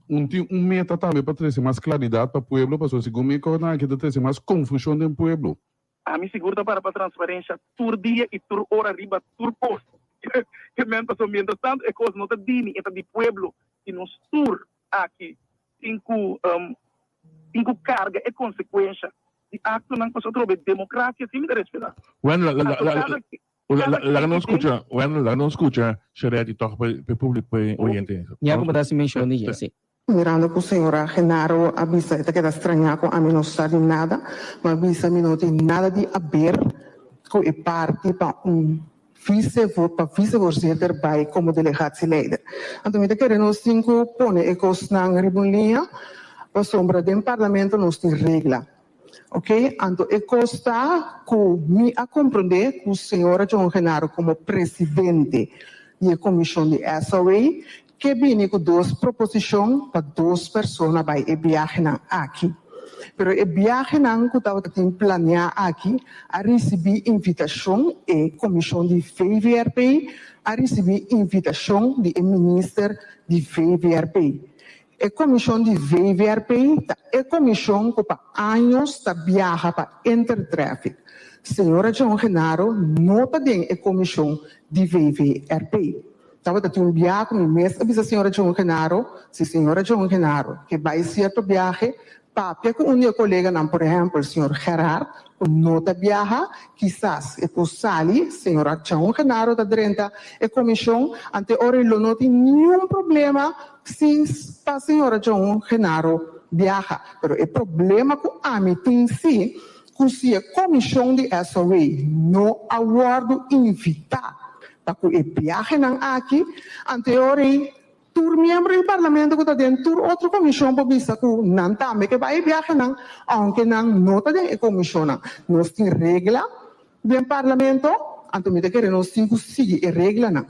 un tin un meta tambe pa trece mas claridad pa pueblo pasobra segun mi cosnan aki ta trece mas confusion den pueblo. Ami sigur ta para pa transparencia tur dia y tur ora riba tur cos. Ke men pasobra mientras tanto e cos no ta di mi e ta di pueblo y nos tur aki tin cu tin cu carga e consecuencia di actonan pasobra atrobe democracia si mi ta respeta. Bueno, la, la, Anto la, cada la, laga nos skucha, bueno, laga nos skucha Shereti tòg pa e públiko, pa e oyente. Ya ku bo ta hasi menshon di dje, sí. Mirando ku señora Genaro a bisa e ta keda strañá ku ami no sa di nada, mi a bisa mi no tin nada di aber ku e parti pa un vise pa visevoorzitter bai komo delegatieleider. Anto mi ta kere nos tin ku pone e kosnan riba un liña pasobra den parlamento nos tin regla. Ok, anto e kos ta ku mi a komprondé ku señora John Genaro komo presidente di e komishon di SOA ke bini ku dos proposishon pa dos persona bai e biahenan aki. Pero e biahenan ku tabata tin planeá aki a risibí invitashon, e komishon di VVRP a risibí invitashon di e minister di VVRP. E komishon di VVRP ta e komishon ku pa años ta biaha pa Intertraffic. Señora John Genaro no ta den e komishon di VVRP. Tabata tin un biaha ku mi mes a bisa señora John Genaro, si señora John Genaro ke bai sierto biahe, Papia ku un di e koleganan, por ehèmpel señor Gerhard, ku no ta biaha, kisas e por sali, señor Archaun Genaro ta drenta e komishon, ante ora e lo no tin niun problema si pa señor Archaun Genaro biaha. Pero e problema ku ami tin si, ku si e komishon di SOA no a wòrdu invitá pa ku e biahenan aki, ante ora ei Tur miembro di Parlamento ku ta den tur otro komishon por bisa ku nan tambe ke bai e biahenan, ounke nan no ta den e komishonnan. Nos tin regla den Parlamento, anto mi ta kere nos tin ku sigui e reglanan.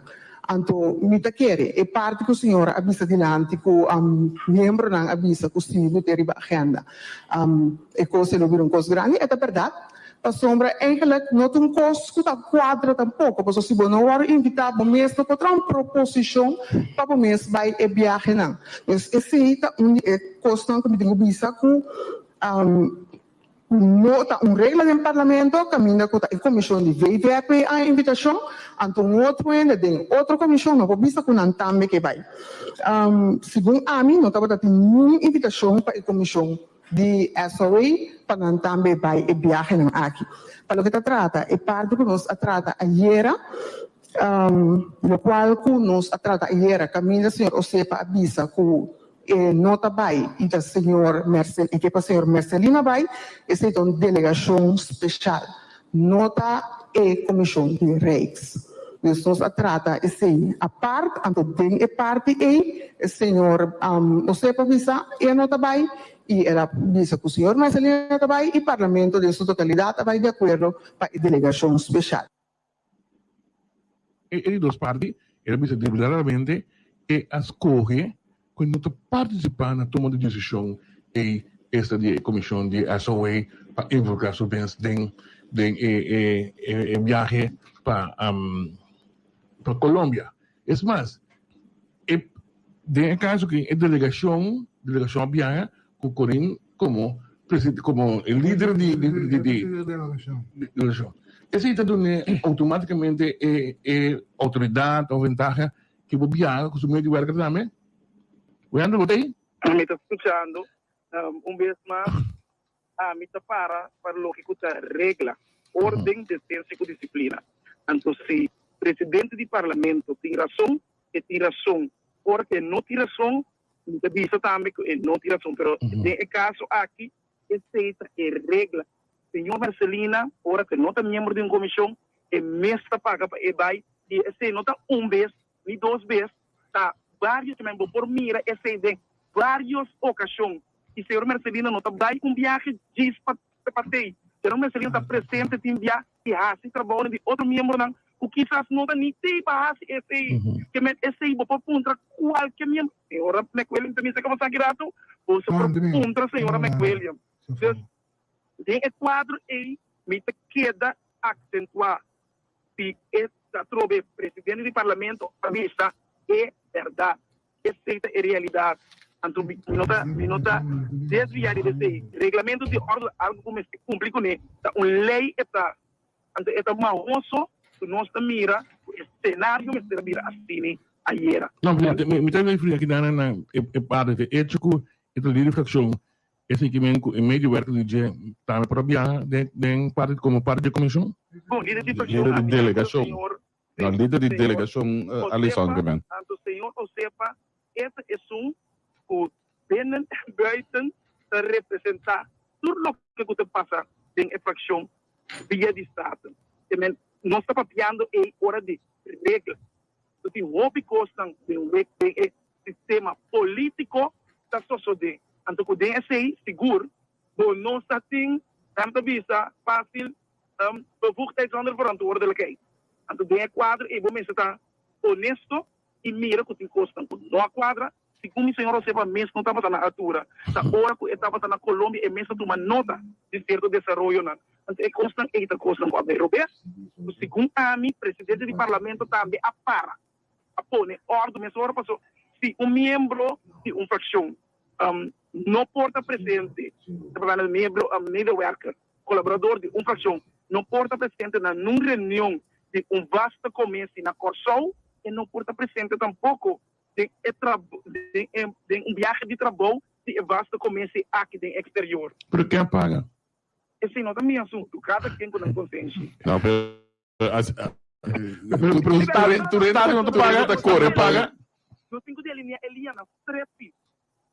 Anto mi ta kere e parti ku señora a bisa dilanti ku miembronan a bisa ku si bo te riba agenda e kos e lo bira un kos grandi, e ta bèrdat. Pasobra eigenlijk no ta un kos ku ta kuadra tampoko, pasobra si bo no wòrdu invitá bo mes no por traha un proposishon pa bo mes bai e biahenan. Dus esei ta un di e kosnan ku mi tin ku bisa ku no ta un regla den parlamento kaminda ku ta e komishon di VVRP a invitashon, anto un otro hende den otro komishon no por bisa ku nan tambe ke bai. Segun ami no tabata tin niun invitashon pa e komishon. Di SOA pa nan tambe bai e biahenan aki. Pa loke ta trata e parti ku nos a trata ayera, lokual ku nos a trata ayera kaminda señor Osepa a bisa ku. e no ta bai i ta señor Mercel i ke pa señor Mercelina bai, esei ta un delegashon speshal, no ta e komishon di Rijks. Dus nos a trata esei apart, anto den e parti ei e señor Osepa bisa e no ta bai i el a bisa ku señor Mercelina ta bai i parlamento den su totalidat a bai di akuerdo pa e delegashon speshal. E di dos parti, el a bisa deliberadamente e a scoge cu e no ta participa na toma di decision ey, esta di e comision di SOA pa involucra su mes den den e e biahe pa pa Colombia. Es mas, e den e caso aki e delegacion delegacion a biaha cu Corin como presidente como e lider di di di di delegacion. Esey ta dun'e automaticamente e e autoridad of ventaha cu bo biaha cu su medewerker tambe. Wendel bo ta ey? Mi ta scuchando. Un bes mas ami ta para pa loke cu ta regla, orden, decencia cu disciplina. Anto si presidente di parlamento tin rason, e tin rason. Ora cu e no tin rason, Mi ta bisa tambe ku e no tin rason, pero den e kaso aki esei ta e regla. Señor Marcelina, ora ku e no ta miembro di un komishon, e mes ta paga pa e bai i esei no ta un bes ni dos bes, ta varios men. Bo por mira esei den varios okashon i señor Marcelina no ta bai un biahe djis pa pa tei. Señor Marcelina ta presente tin bia i hasi trabounan di otro miembronan ku kisas no ta ni tei pa hasi esei. Ke men esei bo por puntra kualke miembro. Señora McWilliam ta misa kaba sa ki ratu, boso por puntra señora McWilliam. Dus den e kuadro ei mi ta keda aksentuá si e ta trobe presidente di parlamento a bisa e bèrdat. Esei ta e realidat. Anto mi no ta mi no ta desviá riba esei. Reglamento di òrdu ta algu ku mester kumpli kuné. Ta un lei e ta. Anto e ta mahoso ku nos ta mira ku e senario mester a bira asini ayera. No, mi ta referí aki na na e parte di echo ku e ta lider di frakshon, esei ke men ku e medewerker di dje tambe por a biaha den parti komo parti di e komishon? Bon, lider di frakshon Lider di a biaha, delegashon. señor No, lider di delegashon Alison ke men. Anto señor Osepa e ta esun ku binnen en buiten ta representá tur loke ku ta pasa den e frakshon via di Staten. Ke men nos ta papiando ei ora di regla. Lo tin hopi kosnan den wek den e sistema polítiko ta sosodé. Anto ku den esei sigur bo no sa tin, nan ta bisa fásil, bevoegdheid zonder verantwoordelijkheid. Anto den e kuadro ei bo mester ta honesto i mira ku tin kosnan ku no a kuadra. Segun mi señor Josefa mes no tabata na altura. Ta ora ku e tabata na Colombia e mes a tuma nota di sierto desaroyonan. Anto e kosnan ei ta kosnan ku a bai robes. Ku segun ami presidente di parlamento tambe a para a pone òrdu mesora paso si un miembro di un frakshon no por ta presente, ta parlando di miembro medewerker, kolaborador di un frakshon no por ta presente na nun reunion di un vaste commissie na Kòrsou, e no por ta presente tampoko den e den e den un biahe di trabou di e vaste commissie aki den exterior. Pero ken a paga? Esei no ta mi asuntu, kada ken ku nan konsenshi. No, pero pero tur hende tur hende ta kore paga. Nos tin ku delinea e liñanan strepi.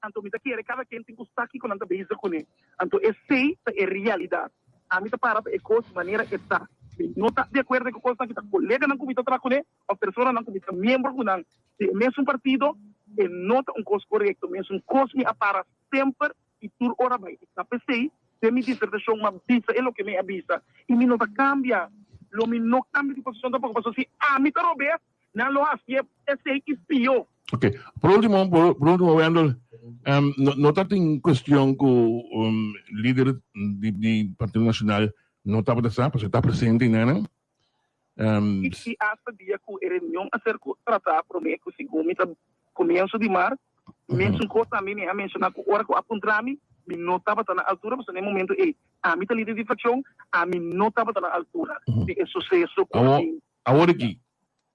Anto mi ta kere kada ken tin ku sa kiko nan ta bezig kuné. Anto esei ta e realidat. Ami ta para pa e kos manera e ta. Mi no ta di akuerdo ku kosnan ki ta koleganan ku mi ta traha kuné òf personanan ku mi ta miembro ku nan di e mesun partido. E no ta un kos korekto. Mesun kos mi a para semper i tur ora bai. Ta p'esei den mi disertashon mi a bisa e loke mi a bisa i mi no ta kambia. Lo mi no kambia di posishon tampoko pasobra si ami ta robes Nan lo hacié esey y pio. Ok. Por ultimo, por, por ultimo Wendel, um, no, no ta tin cuestion cu um, lider di, di Partido Nacional no tabata sa, pasobra ta presente y nana. Um, Y, y hasta dia cu e reunion a ser cu trata prome cu segun mi ta comienzo di maart, mesun cos tambe mi a menciona cu ora cu a puntra mi, mi no tabata na altura pasobra na e momento ey ami ta lider di fraccion, ami no tabata na altura di e suceso cu a bin. Awor aki,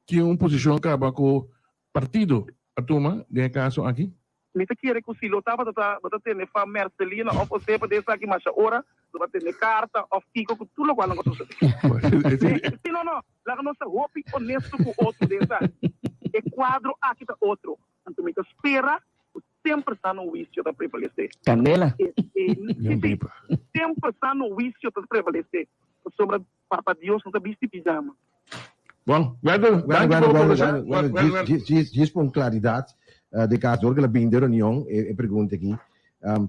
tin un posishon kaba ku partido a tuma den e kaso aki? Mi ta kere ku si lo tabata ta bo ta tende fa Mercelina òf Osepa den esaki masha ora, lo bo a tende karta òf kiko ku tur lokual nan ku a sosodé. Si no no, laga nos ta hopi onesto ku otro den esaki. E kuadro aki ta otro. Anto mi ta spera ku. Semper sano huisio ta prevalesé. Candela. Sí, semper sano huisio ta prevalesé, pasobra Papa Dios no ta bisti pijama. Bon, Wendel, Bueno, danki bueno, pa bo bueno, kombersá. bueno, bueno, Wendel, djis, Wendel. djis, djis, djis pa un klaridat de kaso, dor ku el a bini den reunion, e, e pregunta aki,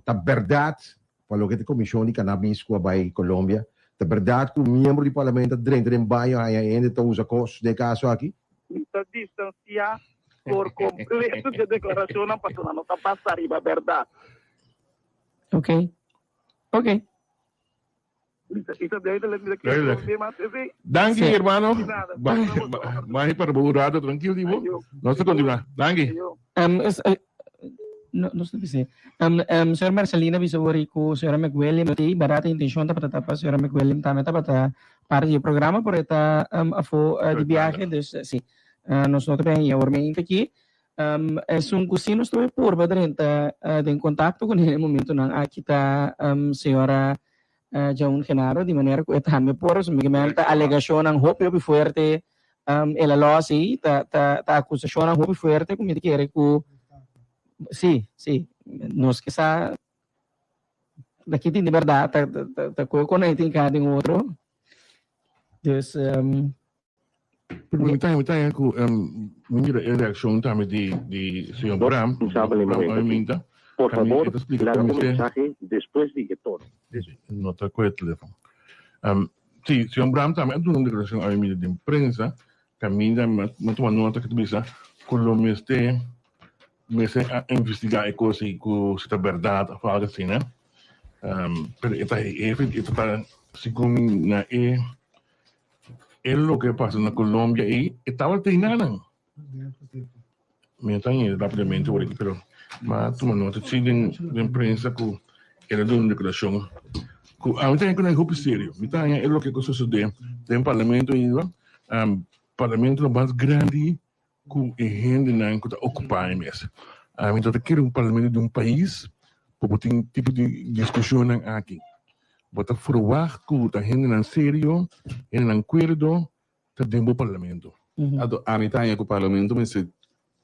ta bèrdat pa loke ta komishon di kanabis ku a bai Colombia, ta bèrdat ku miembro di parlamento a drenta den baño haña hende ta usa kos den e kaso aki? Mi ta distansiá por kompleto di e deklarashonnan pasobra no ta basa riba bèrdat. Ok. Ok. Isa duidelijk, mi ta kere Duidelijk. komprondé mas esei. Danki, Sí. hermano. Di nada. Bai, bai para bo un rato tranquil di bo. Ayo. Nos ta continua. Danki. Ayo. Um, es, eh, no, no sé si. Um, um, señor Marcelina bisa wori ku señora McWilliam ti barata intención tabata tapa señora McWilliam tambe tabata parte di e programa por eta um, afo uh, di viaje dus eh, sí. Uh, nos no ta ben awor me aki. Um, esun ku sí nos ta purba drenta uh, den contacto con e momentonan aki ta um, señora uh, Jaun Genaro di manera ku e tambe por sumigamente alegacionnan hopi hopi fuerte um, el a los ei ta ta ta acusacionnan hopi fuerte ku mi ta kere ku sí sí nos ke sa daki tin di berdad ta ta ta koe konai tin ka den otro dus um, Pero mi ta mi ta ku mi mira e reakshon tambe di di señor Bram, Bram Arminta. Por Tambe favor, e ta splika laga ku un mester mensahe despues di e tono. No ta ku e telefon. Si, señor Bram tambe a duna un deklarashon awe mira den prensa kaminda mi a tuma nota ku ta bisa ku lo mester mester a investigá e kos ei ku si ta bèrdat òf algu asina. Pero e ta hefe e ta ta segun mi na e E loke a pasa na Colombia ei, e tabata tin nan. Mi no ta yendo rapidamente ora aki, pero m'a tuma nota si den den prensa ku el a duna un deklarashon ku ami ta haña ku nan hopi serio. Mi ta haña e loke ku sosode den parlamento ainda, parlamento ta mas grandi ku e hendenan ku ta okupá e mes. Ami ta kere un parlamento di un pais ku bo tin tipo di diskushonnan aki. Bo ta ferwagt ku ta hendenan serio, hendenan kuerdo ta den bo parlamento. Anto ami ta haña ku parlamento mester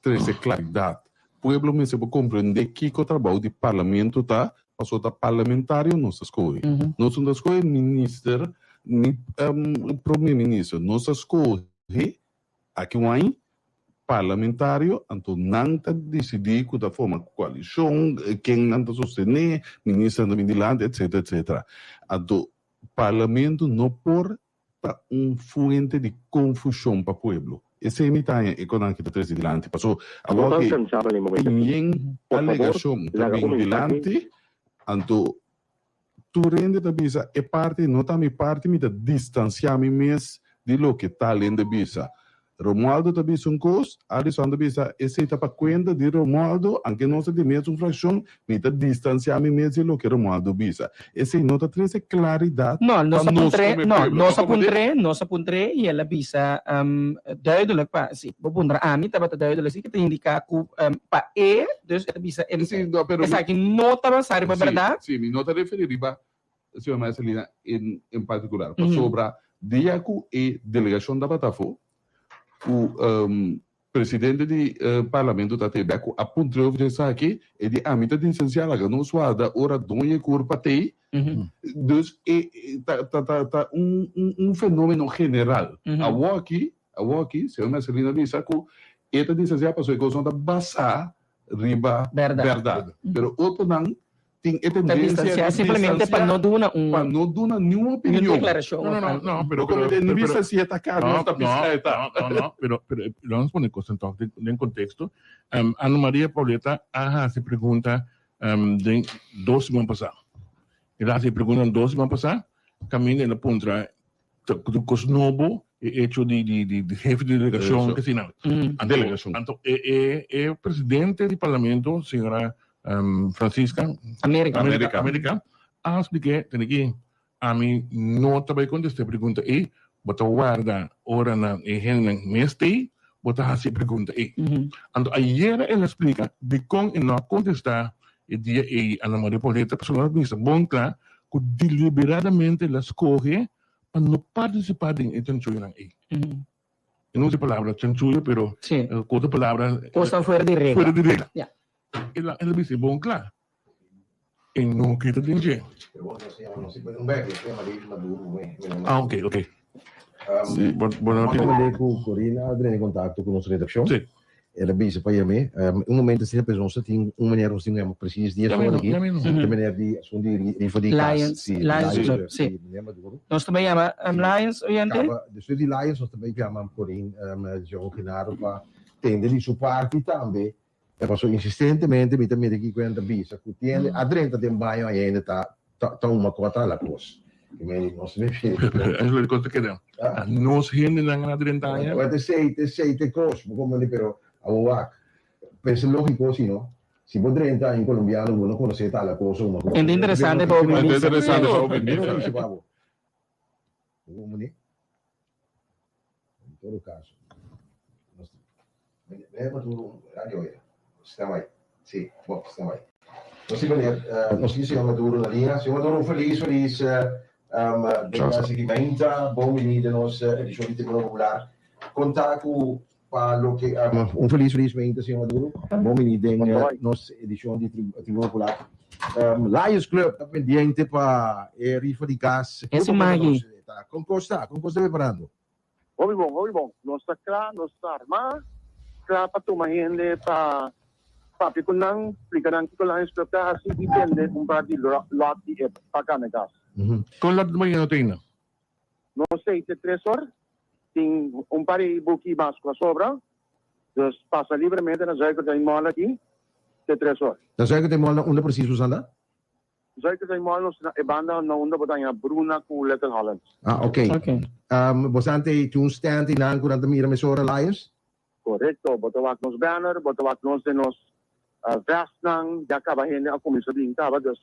trese klaridat. Pueblo mester por komprendé kiko trabou di parlamento ta, pasobra ta parlamentario nos ta skohe. Nos no ta skohe minister ni prome minister, nos ta skohe Aki un aña, parlamentario, anto nan ta disidí ku ta forma koalishon, ken nan ta sostené, ministernan ta bin dilanti, etcetera, etcetera. Anto parlamento no por ta un fuente di konfushon pa pueblo. Esei mi ta haña e konan ki ta trese dilanti. Paso No awor ta ki alkansabel na e momento tin aki. yen Por favor, alegashon ta laga bin un mensahe. dilanti, anto Tur hende ta bisa, e parti no ta mi parti, mi ta distansiá mi mes di loke tal hende bisa. Romualdo ta bisa un kos, Alison ta bisa, esei ta pa kuenta di Romualdo, anke nos ta di mesun frakshon, mi ta distansiá mi mes di loke Romualdo bisa. Esei no ta trese klaridat No, nos pa a nos puntr'é, komo e no, pueblo. nos a Bo komprendé? puntr'é, nos a puntr'é i el a bisa duidelijk pa, si bo puntra ami tabata duidelijk, si ke ta indiká ku pa e, dus e ta bisa e, Sí, no, pero mi, esaki no ta basá riba sí, bèrdat. sí, mi no ta referí riba señor Marcelina en, en particular, pasobra dia ku e delegashon tabata afó, ku presidente di parlamento ta tebia ku a puntra over esaki, e di ami ta disensiá laga nos warda ora doño e kurpa t'ei, dus e ta ta ta ta un un un fenomeno general. Awoki, awoki señor Marcelino a bisa ku e ta disensiá pasobra e kos no ta basá riba bèrdat, pero otronan tin e Ta tendencia distancia di simplemente pa distancia no duna un pa no duna niun niun opinion. declaracion No, of no, no, algo. no, pero, No pero, como de pero, ni pero, bisa si e ta carne no, of ta no, pisca e ta. no, no, no, pero, pero, eh, laat ons pone cos en toch den, den contexto. Um, Ana Maria Pauletta a haci pregunta um, den dos siman pasá. El a haci pregunta dos siman pasá, caminda el a puntra Ta ku kos nobo e hecho di di di di hefe di delegacion ke asina. Anto Delegacion. anto e e e presidente di parlamento señora Francisca America. America America a spliké tene ki ami no ta bai kontestá e pregunta ei bo ta warda ora nan e hendenan mes t'ei bo ta hasi e pregunta ei. Anto ayera el a splika dikon e no a kontestá e dia ei Ana Maria Pauletta pasobra nan a bisa bon kla ku deliberadamente el a skohe pa no partisipá den e chanchuyonan ei. E no usa e palabra chanchuyo, pero ku otro palabra. Kosnan fuera di regla. Fuera di regla. El a el a bisa e bon kla. E no ke ta den dje. Ah, ok, ok. Sí, bo bo no tin. Manda ku Corina a drenta en kontakto ku nos redakshon. Sí. El a bisa pa yam'é. Un momento asina pues nos ta tin un meneer nos tin ku yama precies dies ora aki. E meneer di asun di rifa di kas. Lions, Sí, Lions Lions Club, Club. sí. Sí, meneer Maduro. Nos ta bai yama Lions oyente. Kaba, despues di Lions nos ta bai yama Corin John Genaro pa tende di su parti tambe. E paso insistentemente mi ta mira kiko nan ta bisa ku tiende a drenta den baño ayende ta ta un makota la kos. I mi nos mi Eso lo kos ta keda. Nos hendenan a drenta aña. Wèl esei ta esei ta e kos bo komprende pero abo wak pensa logiko si no si bo drenta un kolombiano bo no konosé ta la kos o un makota. Enta interesante pa obi Enta interesante pa obi misa. Bo komprende? En todo caso, nos meneer Maduro, radio ya, stand by. Sí, bon, stand by. Nos tin meneer, nos tin señor Maduro na linea. Señor Maduro, un feliz, feliz um, sigui mainta. Bon bini den nos edicion di Tribuna Popular. Conta cu pa loke, um, un feliz, feliz mainta, señor Maduro. Bon bini den nos edicion di Tribuna Popular. Um, Lions Club ta pendiente pa e rifa di gas. Ese magi. Con cos ta? Con cos ta preparando? Hopi bon, hopi bon. Nos ta kla, nos ta armá, kla pa tuma hende pa papia ku nan, splika nan kiko Lions Club ta hasi i bende un par di lot di e pa gana gas. Kon lat di mañana ta ina? Nos sei te tres or, tin un par di buki mas ku a sobra, dus pasa libremente na Zuikertuin Mall aki te tres or. Na Zuikertuin Mall na unda precies bo anda? Zuikertuin Mall nos na e banda na unda bo ta haña Bruna ku Little Holland. Ah, ok. Um, bo sa tin un stand einan ku nan ta mira mesora Lions? Korekto, bo ta wak nos banner, bo ta wak nos den nos vestnan, ya kaba hende a kuminsá bin kaba, dus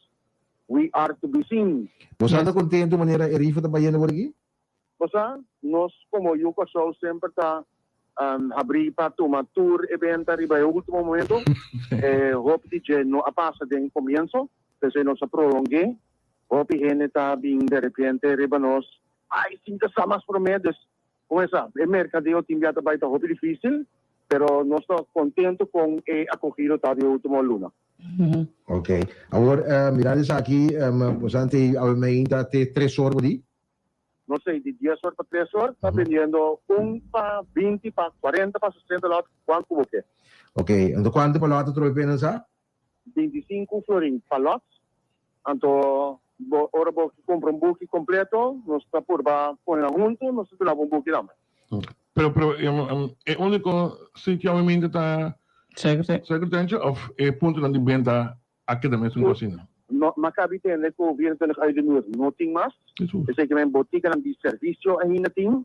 we are to be seen. Bo sa ta kontentu manera e rifa ta bayendo por aki? Bo sa, nos komo Yu Kòrsou semper ta habrí pa tuma tur e benta riba e último momento. E hopi di dje no a pasa den komienso, p'esei nos a prolong'é. Hopi hende ta bin derepente riba nos, Ai, sin ta sa mas promé, dus Kumesa, e merkadeo tin bia ta bai ta hopi difísil, pero nos ta kontentu kon e akogido ta di e último luna. Ok. Awor, mirando esaki, boso a tei awe meinta te tres or bo di? Nos tei di dies or pa tres or, ta bendiendo un pa 20 pa 40 pa 60 lòt, kuantu ku bo ke. Ok. Anto kuantu pa lòt atrobe pena sa? 25 florin pa lòt. Anto bo ora bo ke kumpra un buki kompleto, nos ta purba pone nan huntu, nos ta duna bo un buki tambe. Pero pero e úniko sitio awe ta Suikertentje òf e puntonan di benta a keda mesun kos asina? No, m'a kabi tende ku 24 uit de muur no tin mas. Esei ke men botikanan di servisio ainda tin.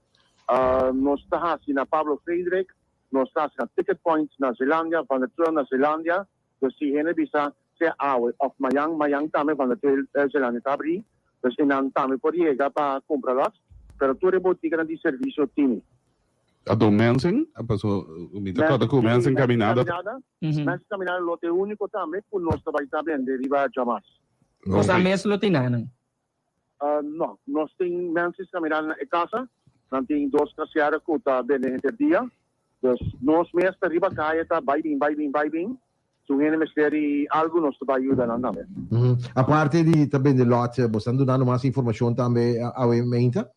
Nos ta hasi na Pablo Frederik, nos ta hasi na Ticket Point na Zeelandia, Van der Truel na Zeelandia. Dus si hende bisa sea awe of mayan, mayan tambe Van der Truel Zeelandia ta abri. Dus enan tambe por yega pa kumpra lot. Pero tur e botikanan di servisio tini. Anto mensen, paso mi ta kòrda ku mensen caminada. Mensen caminada lo ta e úniko tambe ku nos ta bai ta bende riba djamars. Nos a mes lo tin nan? No, nos tin mensen caminada na e kasa. Nan tin dos kasiera ku ta bende henter dia. Dus nos mes ta riba kaya ta bai bin, bai bin, bai bin. Si un hende mester di algu nos ta bai yuda nan tambe. Aparte di ta bende lòt, bo estan dunando mas informashon tambe awe meinta?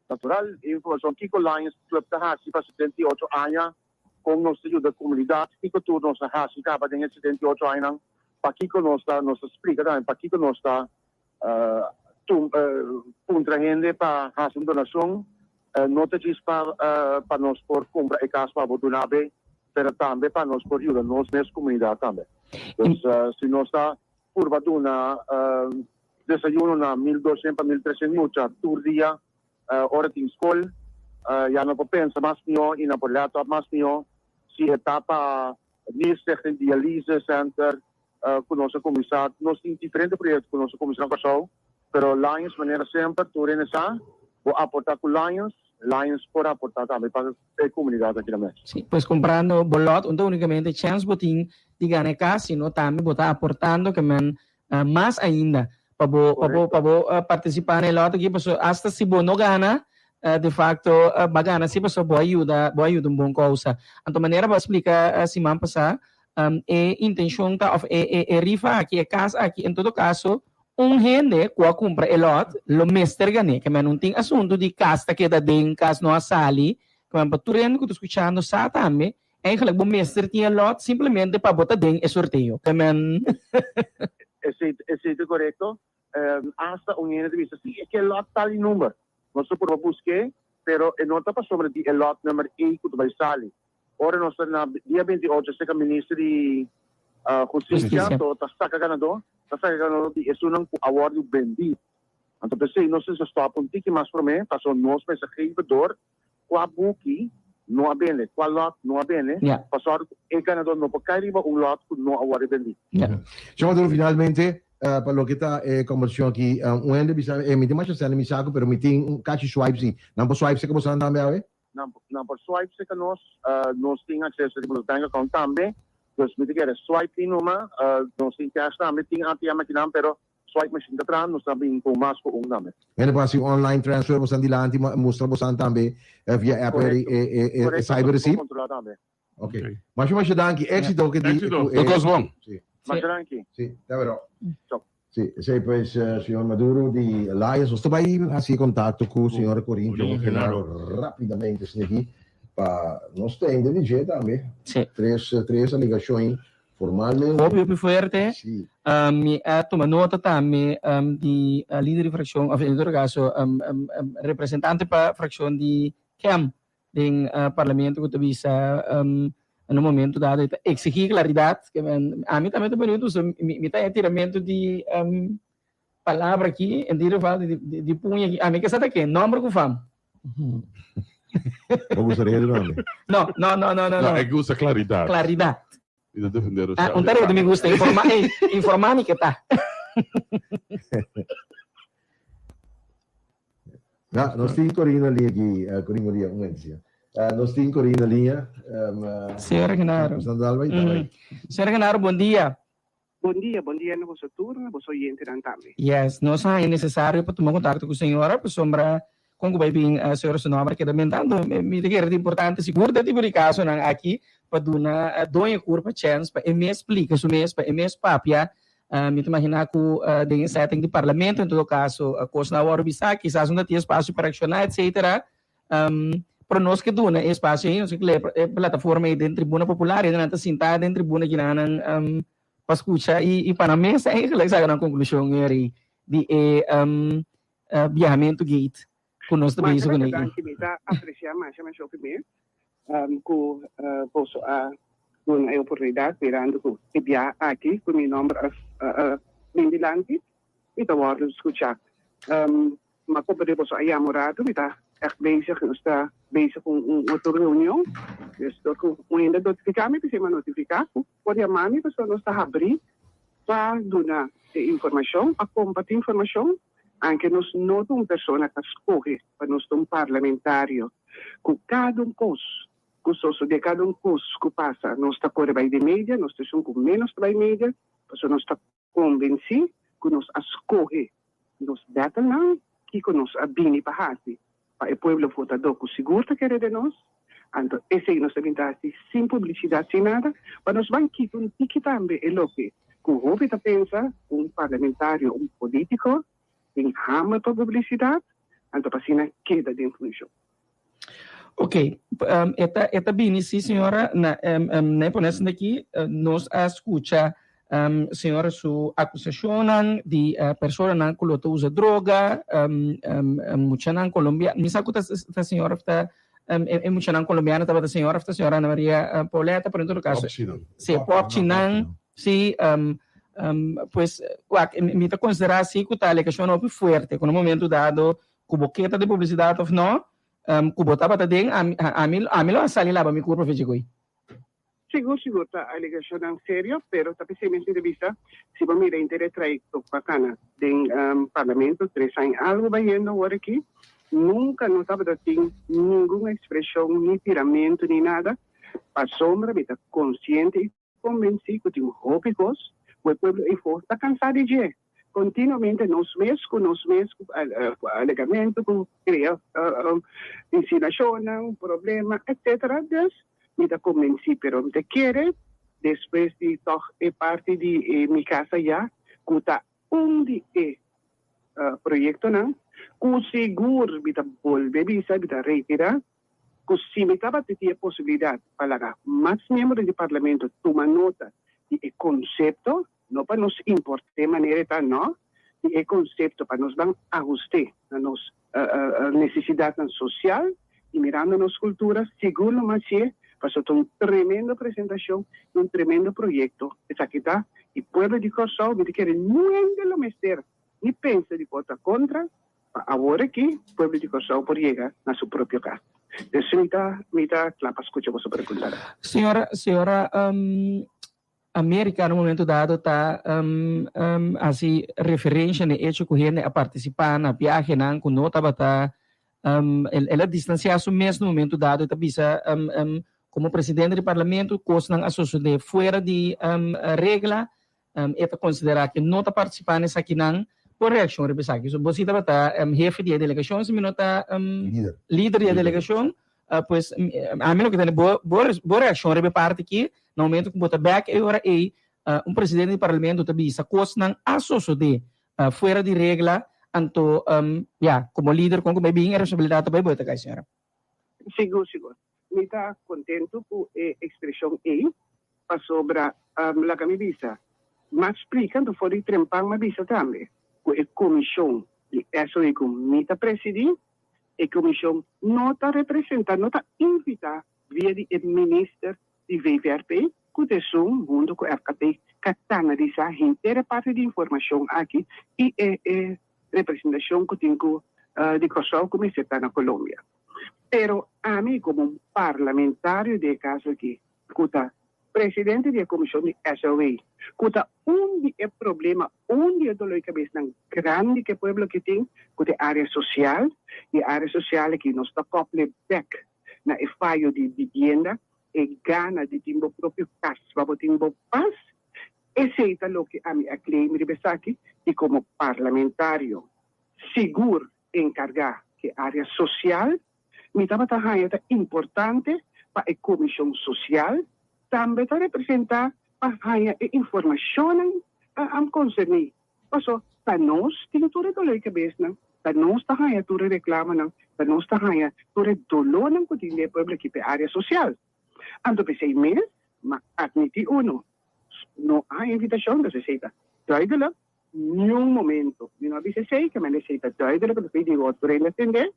Natural, e informashon kiko Lions Club ta hasi pa 78 aña, kon nos ta yuda komunidat, kiko tur nos a hasi kaba den e 78 añanan, pakiko nos ta, nos ta splika tambe pakiko nos ta puntra hende pa hasi un donashon, no ta djis pa pa nos por kumpra e kas pa bo duna be, pero tambe pa nos por yuda nos mes komunidat tambe. Dus si nos ta purba duna Desayuno na 1200 pa 1300 mucha tur dia ora tin skol. Ya no por pensa mas mihó i no por lèt òp mas mihó si e ta pa Nierstichting Dialyse Center ku nos a kuminsá. Nos tin diferente proyekto ku nos a kuminsá na Kòrsou, pero Lions manera semper tur hende sa bo aportá ku Lions, Lions por aportá tambe pa e komunidat aki na mes. Sí, pues kumprando bo lòt un ta únikamente chèns bo tin di gana e kas, sino tambe bo ta aportando ke men Mas ainda pa bo pa bo pa bo participa na e lot aki paso hasta si bo no gana de facto ba gana si paso bo a yuda bo a yuda un bon causa. Anto manera bo a splica siman pasa. E intencion ta of e e rifa aki, e cas aki en todo caso un hende cu a cumpra e lot lo mester gané. Ke men no tin asunto di cas ta keda den, cas no a sali. Ke men pa tur hende cu ta scuchando sa tambe, eigenlijk bo mester tin e lot simplemente pa bo ta den e sorteo. Ke men. Esey esey ta corecto. Hasta un hende ta bisa, si e ke lot tal y number. Nos ta purba busque, pero e no ta pasobra di e lot number ey cu ta bay sali. Ora nos ta na dia 28 cerca Minister di Husticia to ta saca ganador, ta saca ganador di esunnan cu a wordo bendi. Anto p'esey nos mester stop un tiki mas prome pasobra nos mester geven door cua buki no a bende, cua lot no a bende, pasobra e ganador no por cay riba un lot cu no a wordo bendi. Señor Maduro, finalmente, pa loke ta e conversacion aki, un hende bisa, e mi tin masha sende mi saco, pero mi tin un cachi swipe si. Nan por swipe cerca boso tambe awe? Nan nan por swipe cerca nos, nos tin acceso riba nos bank account tambe, dus mi ta kere swipe tin numa, nos tin cash tambe, tin ATM akinan, pero swipe machine ta traha, nos ta bin cu mas cu un tambe. Hende por haci un online transfer bosan dilanti, mustra bosan tambe via app e e e cyber receipt. Correcto, por controla tambe. Ok. Masha masha danki. Éxito ke di Éxito. Tur kos bon. Si. Masha danki. Si, ta bero. Chau. Si, esei pues señor Maduro di Lions. Nos ta bai hasi kontakto ku señora Corine Corine Genaro rápidamente asina aki pa nos tende di dje tambe. Si. Tres tres alegashon formalmente. Hopi hopi fuerte. Si. Mi a tuma nota tambe di lider di frakshon of en todo kaso representante pa frakshon di KEM den parlamento ku ta bisa na un momento dado e ta exigí klaridat. Ami tambe ta benido so mi ta e tiramento di palabra aki en ieder geval di puña aki. Ami ke sa ta ken, nomber ku fam. Bo gusta redu tambe? No, no, no, no, no. No, e gusta klaridat. Klaridat. Mi ta defender Ah, un ta redu mi gusta, informa, ey, informa mi ke ta. Na, nos tin Corina liña aki. Uh, Corina, buen dia. Un momento, señor. Uh, nos tin Corina liña. Um, uh, Señora Genaro. Sandal, mm -hmm. Señora Genaro, buen dia. Bon dia, bon dia na boso tur, na boso oyentenan tambe. Yes, nos a haña necesario pa tuma contacto cu señora pasobra con cu bay bin señora su nomber keda mentando. Mi ta kere ta importante sigur den tipo di casonan aki pa duna doña curpa chens pa e mes splica su mes, pa e mes papia Mi ta imaginá ku den e setting di parlamento en todo kaso kosnan a wòrdu bisá, kisas no ta tin espasio pa reakshoná etsetera. Pero nos ke duna e espasio ei, nos ke kla e plataforma ei den Tribuna Popular, hendenan ta sintá den tribuna kinanan pa skucha i pa nan mes eigenlijk saka nan konklushon eri di e biahamentu gate ku nos ta Masha bezig masha kuné. danki, mi ta apresiá masha masha hopi mes ku boso a duna e oportunidat mirando ku e bia aki ku mi nomber a bin dilanti mi ta wòrdu skuchá. Ma komo di boso a yama un ratu mi ta ègt bezig, nos ta bezig ku un otro reunion, dus dor ku un hende a notifiká mi p'esei mi a notifiká ku por yama mi pasobra nos ta habrí pa duna e informashon, pa kompartí informashon. Anke nos no ta un persona ta skohe pa nos ta un parlamentario ku kada un kos ku sosodé, kada un kos ku pasa nos ta kore bai den media, nos ta esun ku ménos ta bai media pasobra nos ta konvensí ku nos a skohe nos bètelnan kiko nos a bini pa hasi pa e pueblo votadó ku sigur ta kere den nos, anto esei nos ta bin ta hasi sin publisidat, sin nada, pa nos ban kita un tiki tambe e loke ku hopi ta pensa ku un parlamentario, un politiko tin hamber pa publisidat, anto pa asina keda den funshon. Ok, e ta e ta bini si señora na na e pone esaki aki nos a skucha Señor su acusacionnan di personanan cu lo ta usa droga, muchanan colombiano, mi sa cu ta señor of ta e muchanan colombiano tabata señor of ta señora Ana Maria Pauletta, pero en todo caso, si, popchinan, si, pues, wak, mi ta considera si cu ta alegacionnan hopi fuerte, cu na un momento dado cu bo ke ta den publicidad of no, cu bo tabata den, ami, ami lo a sali laba mi curpa fechi cu ei. Sigur sigur ta alegacionnan serio, pero ta p'esei mes mi ta bisa, si bo mira henter e trayecto cu a cana den Parlamento, tres aña algo bayendo awor aki, nunca no tabata tin ningun expresion ni tiramento ni nada, pasobra mi ta consciente y convenci cu tin hopi cos cu e pueblo eyfo ta cansa di dje. Continuamente nos mes cu nos mes cu alegamento cu crea insinuacionnan, problema, etcetera. Dus mi ta convenci pero mi ta kere. Despues di tòg e parti di e Mi Casa Ya ku ta un di e proyektonan ku sigur mi ta bolbe bisa, mi ta reiterá ku si mi tabata tin e posibilidat pa laga mas miembro di Parlamento tuma nota di e konsepto, no pa nos import'é manera e ta, no, di e konsepto pa nos ban ahust'é na nos nesesidatnan sosial i mirando nos kultura, sigur lo mas hasié, pasobra ta un tremendo presentashon i un tremendo proyekto esaki ta i pueblo di Kòrsou mi ta kere nuende lo mester ni pensa di por ta kontra Pa awor aki pueblo di Kòrsou por yega na su propio kas. Des mi ta mi ta kla pa skucha boso preguntanan. Señora señora America na un momento dado ta hasi referencia na e hecho cu hende a participa na viahenan cu no tabata el a distancia su mes na un momento dado y ta bisa como presidente di parlamento cosnan a sosode fuera di regla E ta konsiderá ku e no ta partisipá na esakinan por reakshon riba esaki. So bo si tabata hefe di e delegashon, si mi no ta lider di e delegashon, pues ami loke ta bo bo reakshon riba e parti aki na momento ku bo ta bèk e ora ei un presidente di parlamento ta bisa kosnan a sosodé fuera di regla, anto ya komo lider kon ku bai bin e responsabilidat ta bai bo e ta kai señora. Sigur sigur. Mi ta kontentu ku e ekspreshon ei Pasobra, laga mi bisa, m'a splika, anto for di trempan m'a bisa tambe ku e komishon di SOE ku mi ta presidí, e komishon no ta representá, no ta invitá via di e minister di VVRP ku ta esun huntu ku FKP ka ta analisá henter e parti di informashon aki i e e representashon ku tin ku di Kòrsou ku mester ta na Colombia. Pero ami komo un parlamentario di e kaso aki, ku ta presidente di e komishon di SOA, ku ta un di e problema, un di e dolor di kabesnan grandi ku e pueblo aki tin, ku ta e área sosial, i e área sosial aki nos ta kople bèk na e fayo di bibienda, e gana di tin bo propio kas pa bo tin bo pas, esei ta loke ami a claim riba esaki i komo parlamentario sigur enkargá ku e área sosial. Mi tabata haña ta importante pa e komishon sosial tambe ta representá pa haña e informashonnan konserní. Paso ta nos tin tur e dolor di kabesnan, ta nos ta haña tur e reklamonan, ta nos ta haña tur e dolónan ku tin den e pueblo aki pa e área sosial. Anto p'esei mes m'a atmití uno no a haña invitashon, dus esei ta duidelik. Niun momento mi no a bisa esei, ke men esei ta duidelik, nos pidi otro hende atendé.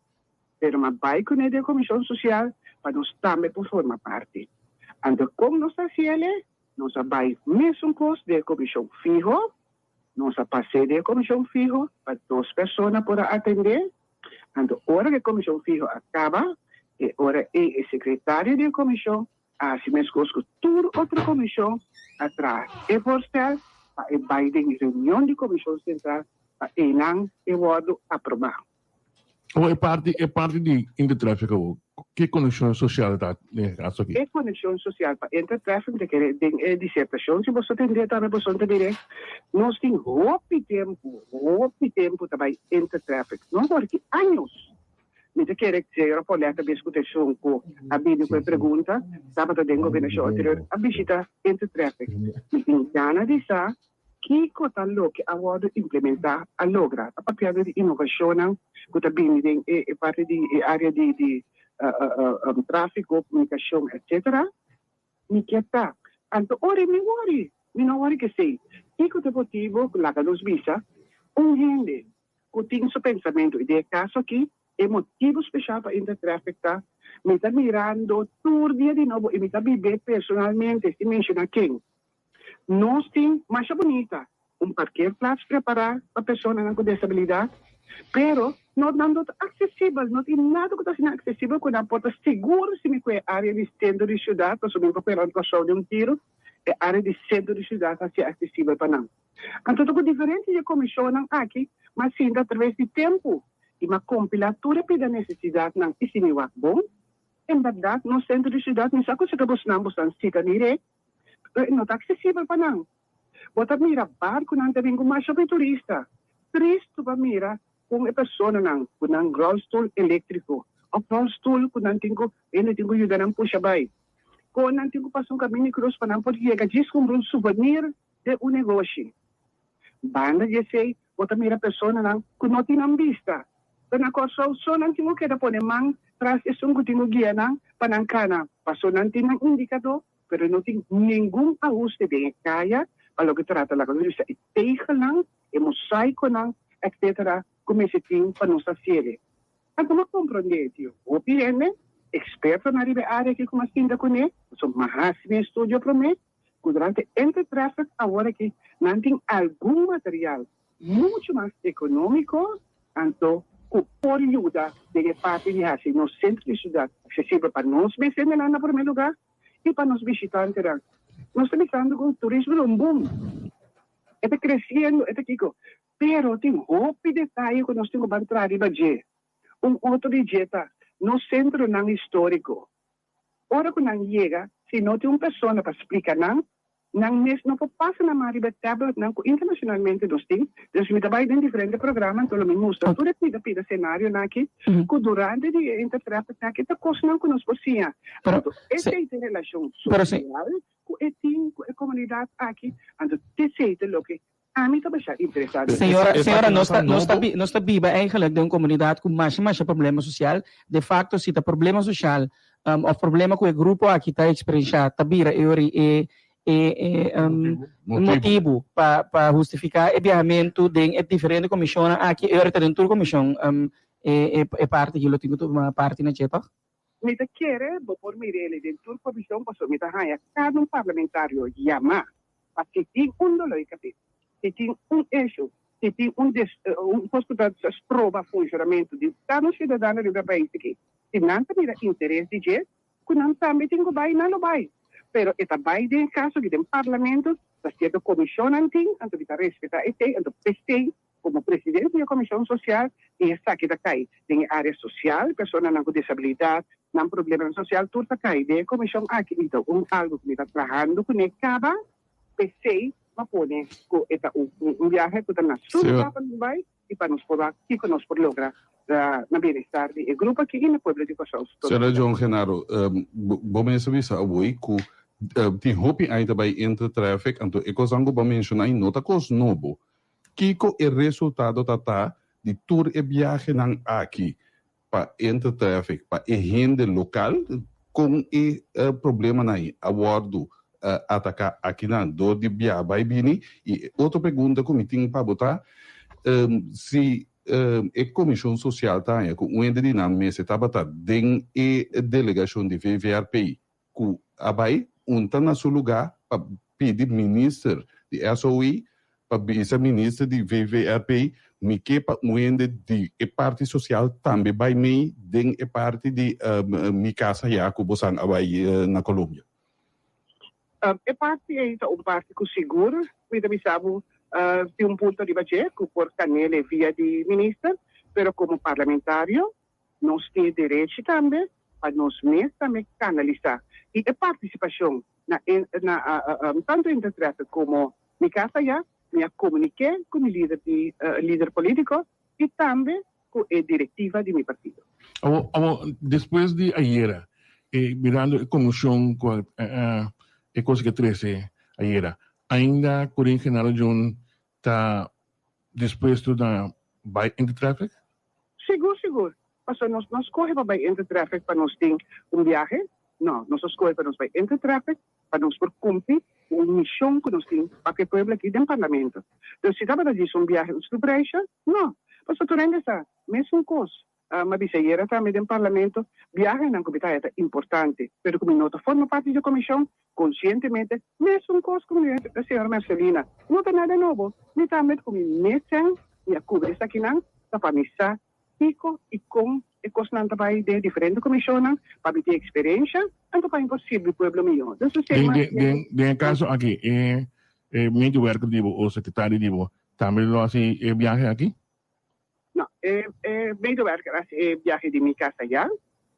Pero m'a bai kuné den Komishon Sosial pa nos tambe por forma parti. Anto kon nos ta hasi el'e? Nos a bai mesun kos den e komishon fiho, nos a pas'é den e komishon fiho pa dos persona por a atendé. Anto ora ku e komishon fiho a kaba, e ora ei e sekretario di e komishon a hasi meskos ku tur otro komishon, a traha e voorstel pa e bai den reunion di komishon sentral pa einan e wòrdu aprobá. Awor e parti e parti di Intertraffic awor, ke konekshon sosial ta den e kaso aki? E konekshon sosial pa Intertraffic mi ta kere den e disertashon si boso tendé tambe boso ta mir'é, nos tin hopi tempu, hopi tempu ta bai Intertraffic, no awor ki años. Mi ta kere señora Paulette a bis ku ta esun ku a bini ku e pregunta, tabata den gobernashon anterior a bishita Intertraffic. Mi tin gana di sa Kiko ta loke a wòrdu implementá, a logra? Ta papiando di inovashonnan ku ta bini den e parti di e área di di tráfiko, komunikashon, etcetera. Mi ke ta. Anto ora mi wòri, mi no wòri ku esei. Kiko ta e motibu ku laga nos bisa un hende ku tin su pensamentu i den e kaso aki e motibu speshal pa Intertraffic ta mi ta mirando tur dia di nobo i mi ta bib'é personalmente sin menshoná ken. Nos tin masha bunita un parkeerplaats prepará pa personanan ku desabilidat, pero no nan no ta aksesibel, no tin nada ku ta hasi nan aksesibel ku nan por ta sigur si mi ku e área di sentro di siudat, pasobra mi por kuera un Kòrsou den un tiru, e área di sentro di siudat hasi aksesibel pa nan. Anto ta ku diferente di e komishonnan aki m'a sinta atraves di tempu i m'a kompilá tur e pida nesesidatnan i si mi wak bon, en bèrdat nos sentro di siudat mi sa ku si ta bosnan bosan sita mir'é. Pero e no ta aksesibel pa nan. Bo ta mira barkunan ta bin ku masha hopi turista. Tristu pa mira kon e personanan ku nan ròlstul eléktriko òf ròlstul ku nan tin ku hende tin ku yuda nan pusha bai. Kon nan tin ku pasa un kaminda di krus pa nan por yega djis kumpra un suvenir den un negoshi. Banda di esei bo ta mira personanan ku no tin nan bista. Ta na Kòrsou so nan tin ku keda pone man tras esun ku tin ku guia nan pa nan kana. Paso nan tin nan indikadó pero no tin ningun ahuste den e kaya pa loke trata laga nos bisa e tegelnan, e mosaikonan etcetera ku mester tin pa nos hasiele. Anto bo komprondé di hopi hende, ekspertonan riba e área aki ku m'a sinta kuné, pasobra m'a hasi mi estudio promé, ku durante Intertraffic awor aki nan tin algun material muchu mas ekonómiko anto ku por yuda den e parti di hasi nos sentro di siudat aksesibel pa nos mes hendenan na promé lugá i pa nos bishitantenan. Nos ta bisando ku turismo ta un boom, e ta kresiendo, e ta kiko, Pero tin hopi detaye ku nos tin ku ban traha riba dje. Un otro di dje ta nos sentronan históriko. Ora ku nan yega, si no tin un persona pa splika nan, nan mes no por pasa nan man riba e tabletnan ku internashonalmente nos tin. Dus mi ta bai den diferente programa, anto lo mi mustra tur e pida pida senarionan aki ku durante di e intertraffic aki ta kosnan ku nos por siña. Anto esei ta e relashon sosial ku e tin ku e komunidat aki. Anto esei ta loke Ami ta basha interesá den. Señora, señora, nos ta, nos ta, nos ta biba eigenlijk den un comunidad cu masha, masha problema social. De facto, si ta problema social, um, of problema cu e grupo aki ta experiencia, ta bira e ori e, e, e, um, Motibu. motibu pa, pa hustifica e biahamento den e diferente comisionnan aki. E ori ta den tur comision, um, e, e, e parti aki lo tin cu tuma parti na dje, toch? Mi ta kere bo por mir'ele den tur comision pasobra mi ta haña cada un parlamentario yama Pa si tin un dolor di kabes, si tin un issue, si tin un des un kos ku ta stroba funshonamentu di kada un siudadano riba e pais aki, si nan ta mira interes di dje, ku nan tambe tin ku bai, nan lo bai. Pero e ta bai den e kaso di den parlamento, ta sierto komishonnan tin, anto mi ta respetá esei, anto p'esei komo presidente di e komishon sosial i esaki ta kai den e área sosial, personanan ku desabilidat, nan problemanan sosial tur ta kai den e komishon aki i ta un algu ku mi ta trahando kuné kaba, p'esei m'a pone ku e ta un un biahe ku ta na su lugá pa nos bai i pa nos por wak kiko nos por logra na bienestar di e grupo aki i na pueblo di Kòrsou su Señora totalidat. John Genaro, bo mes a bisa awor ku tin hopi aña ta bai Intertraffic, anto e kosnan ku bo a menshoná ei no ta kos nobo. Kiko e resultado ta ta di tur e biahenan aki pa Intertraffic, pa e hende lokal? Kon e problemanan ei a wòrdu ataká akinan dor di biaha bai bini? I e otro pregunta ku mi tin pa bo ta, si e komishon sosial ta haña ku un hende di nan mester tabata den e delegashon di VVRP, ku a bai un ta na su lugá pa pidi minister di SOE pa bisa minister di VVRP mi ke pa un hende di e parti sosial tambe bai mei den e parti di mi casa ya ku bosan a bai na Colombia. E parti ei ta un parti ku sigur mi ta bisa bo tin un punto riba dje ku por kanele via di minister pero komo parlamentario Nos tin e derechi tambe pa nos mes tambe kanalisá i e partisipashon na e na tantu Intertraffic komo Mi Casa Ya, mi a komuniké ku mi lider di lider polítiko i tambe ku e direktiva di mi partido. Awor, awor despues di ayera, e mirando e konmoshon ku a e kos ku a trese ayera, ainda Corinne Genaro John ta dispuesto na bai Intertraffic? Sigur, sigur. Pasobra nos no skohe pa bai Intertraffic pa nos tin un biahe. No, nos a skohe pa nos bai Intertraffic pa nos por kumpli ku un mishon ku nos tin pa ku e pueblo aki den Parlamento. Dus si tabata djis un biahe, un snoepreisje? No. Pasobra tur hende sa mesun kos. M'a bisa ayera tambe den Parlamento, biahenan ku mi ta haya ta importante, pero ku mi no ta forma parti di e komishon, konsientemente, mesun kos ku mi señor Mercelina. No ta nada nobo. Mi tambe ku mi mesen mi a kubri esakinan ta pa mi sa kiko i kon e kosnan ta bai den e diferente komishonnan, pa mi tin eksperensha, anto pa mi por sirbi pueblo mihó. Dus esei Den mas den bien. den e kaso aki e e medewerker di bo o sekretario di bo tambe lo hasi e biahe aki? No, e e medewerker a hasi e biahe di mi kas ayá,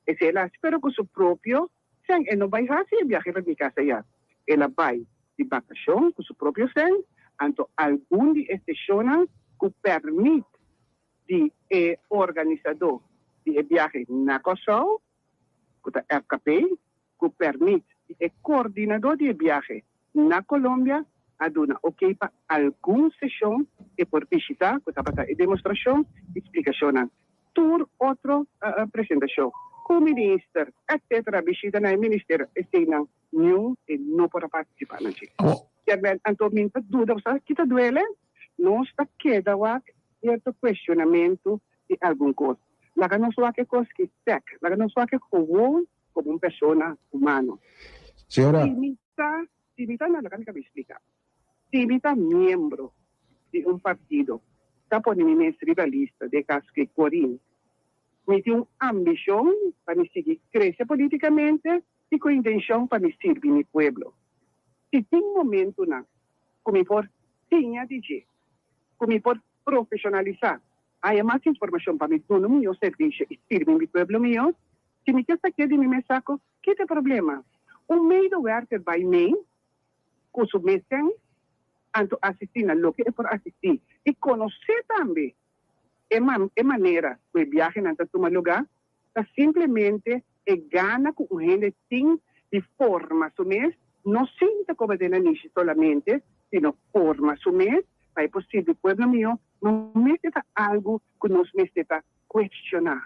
esei el a hasi pero ku su propio sèn, e no bai hasi e biahe pa mi kas ayá, el a bai di bakashon ku su propio sèn, anto algun di e seshonnan ku pèrmit di e organisadó di e biahe na Kòrsou, ku ta FKP, ku pèrmit di. e koordinadó di e biahe na Colombia a duna ok pa algun seshon e por bishitá ku tabata e demostrashon i splikashonnan. Tur otro presentashon ku minister etcetera bishita na e ministerio eseinan niun e no por a partisipá na dje. Kiermen anto mi ta duda bo sa ki ta duele? Nos ta keda wak sierto kuestionamentu di algun kos. Laga nos wak e kos ki sèk, laga nos wak e gewoon komo un persona humano. Señora. Si mi ta, si mi ta, no, laga mi kaba explica. Si mi ta miembro di un partido, ta pone mi mes riba lista, den caso ki Corin, mi tin un ambicion pa mi sigui crece politicamente y cu intencion pa mi sirbi mi pueblo. Si tin momentonan cu mi por siña di dje, cu mi por profesionalisa, haya mas informacion pa mi duna un miyo servicio y sirbi mi pueblo miyo, Si mi ke saké di mi mes sako, ki ta e problema? Un medewerker bai mee ku su mes ten, anto asistí na loke e por asistí i konosé tambe e e manera ku e biahenan ta tuma lugá, ta simplemente e gana ku un hende tin di forma su mes, no sinta koba den nanishi solamente, sino forma su mes pa e por sirbi pueblo mihó, no mester ta algu ku nos mester ta kuestioná.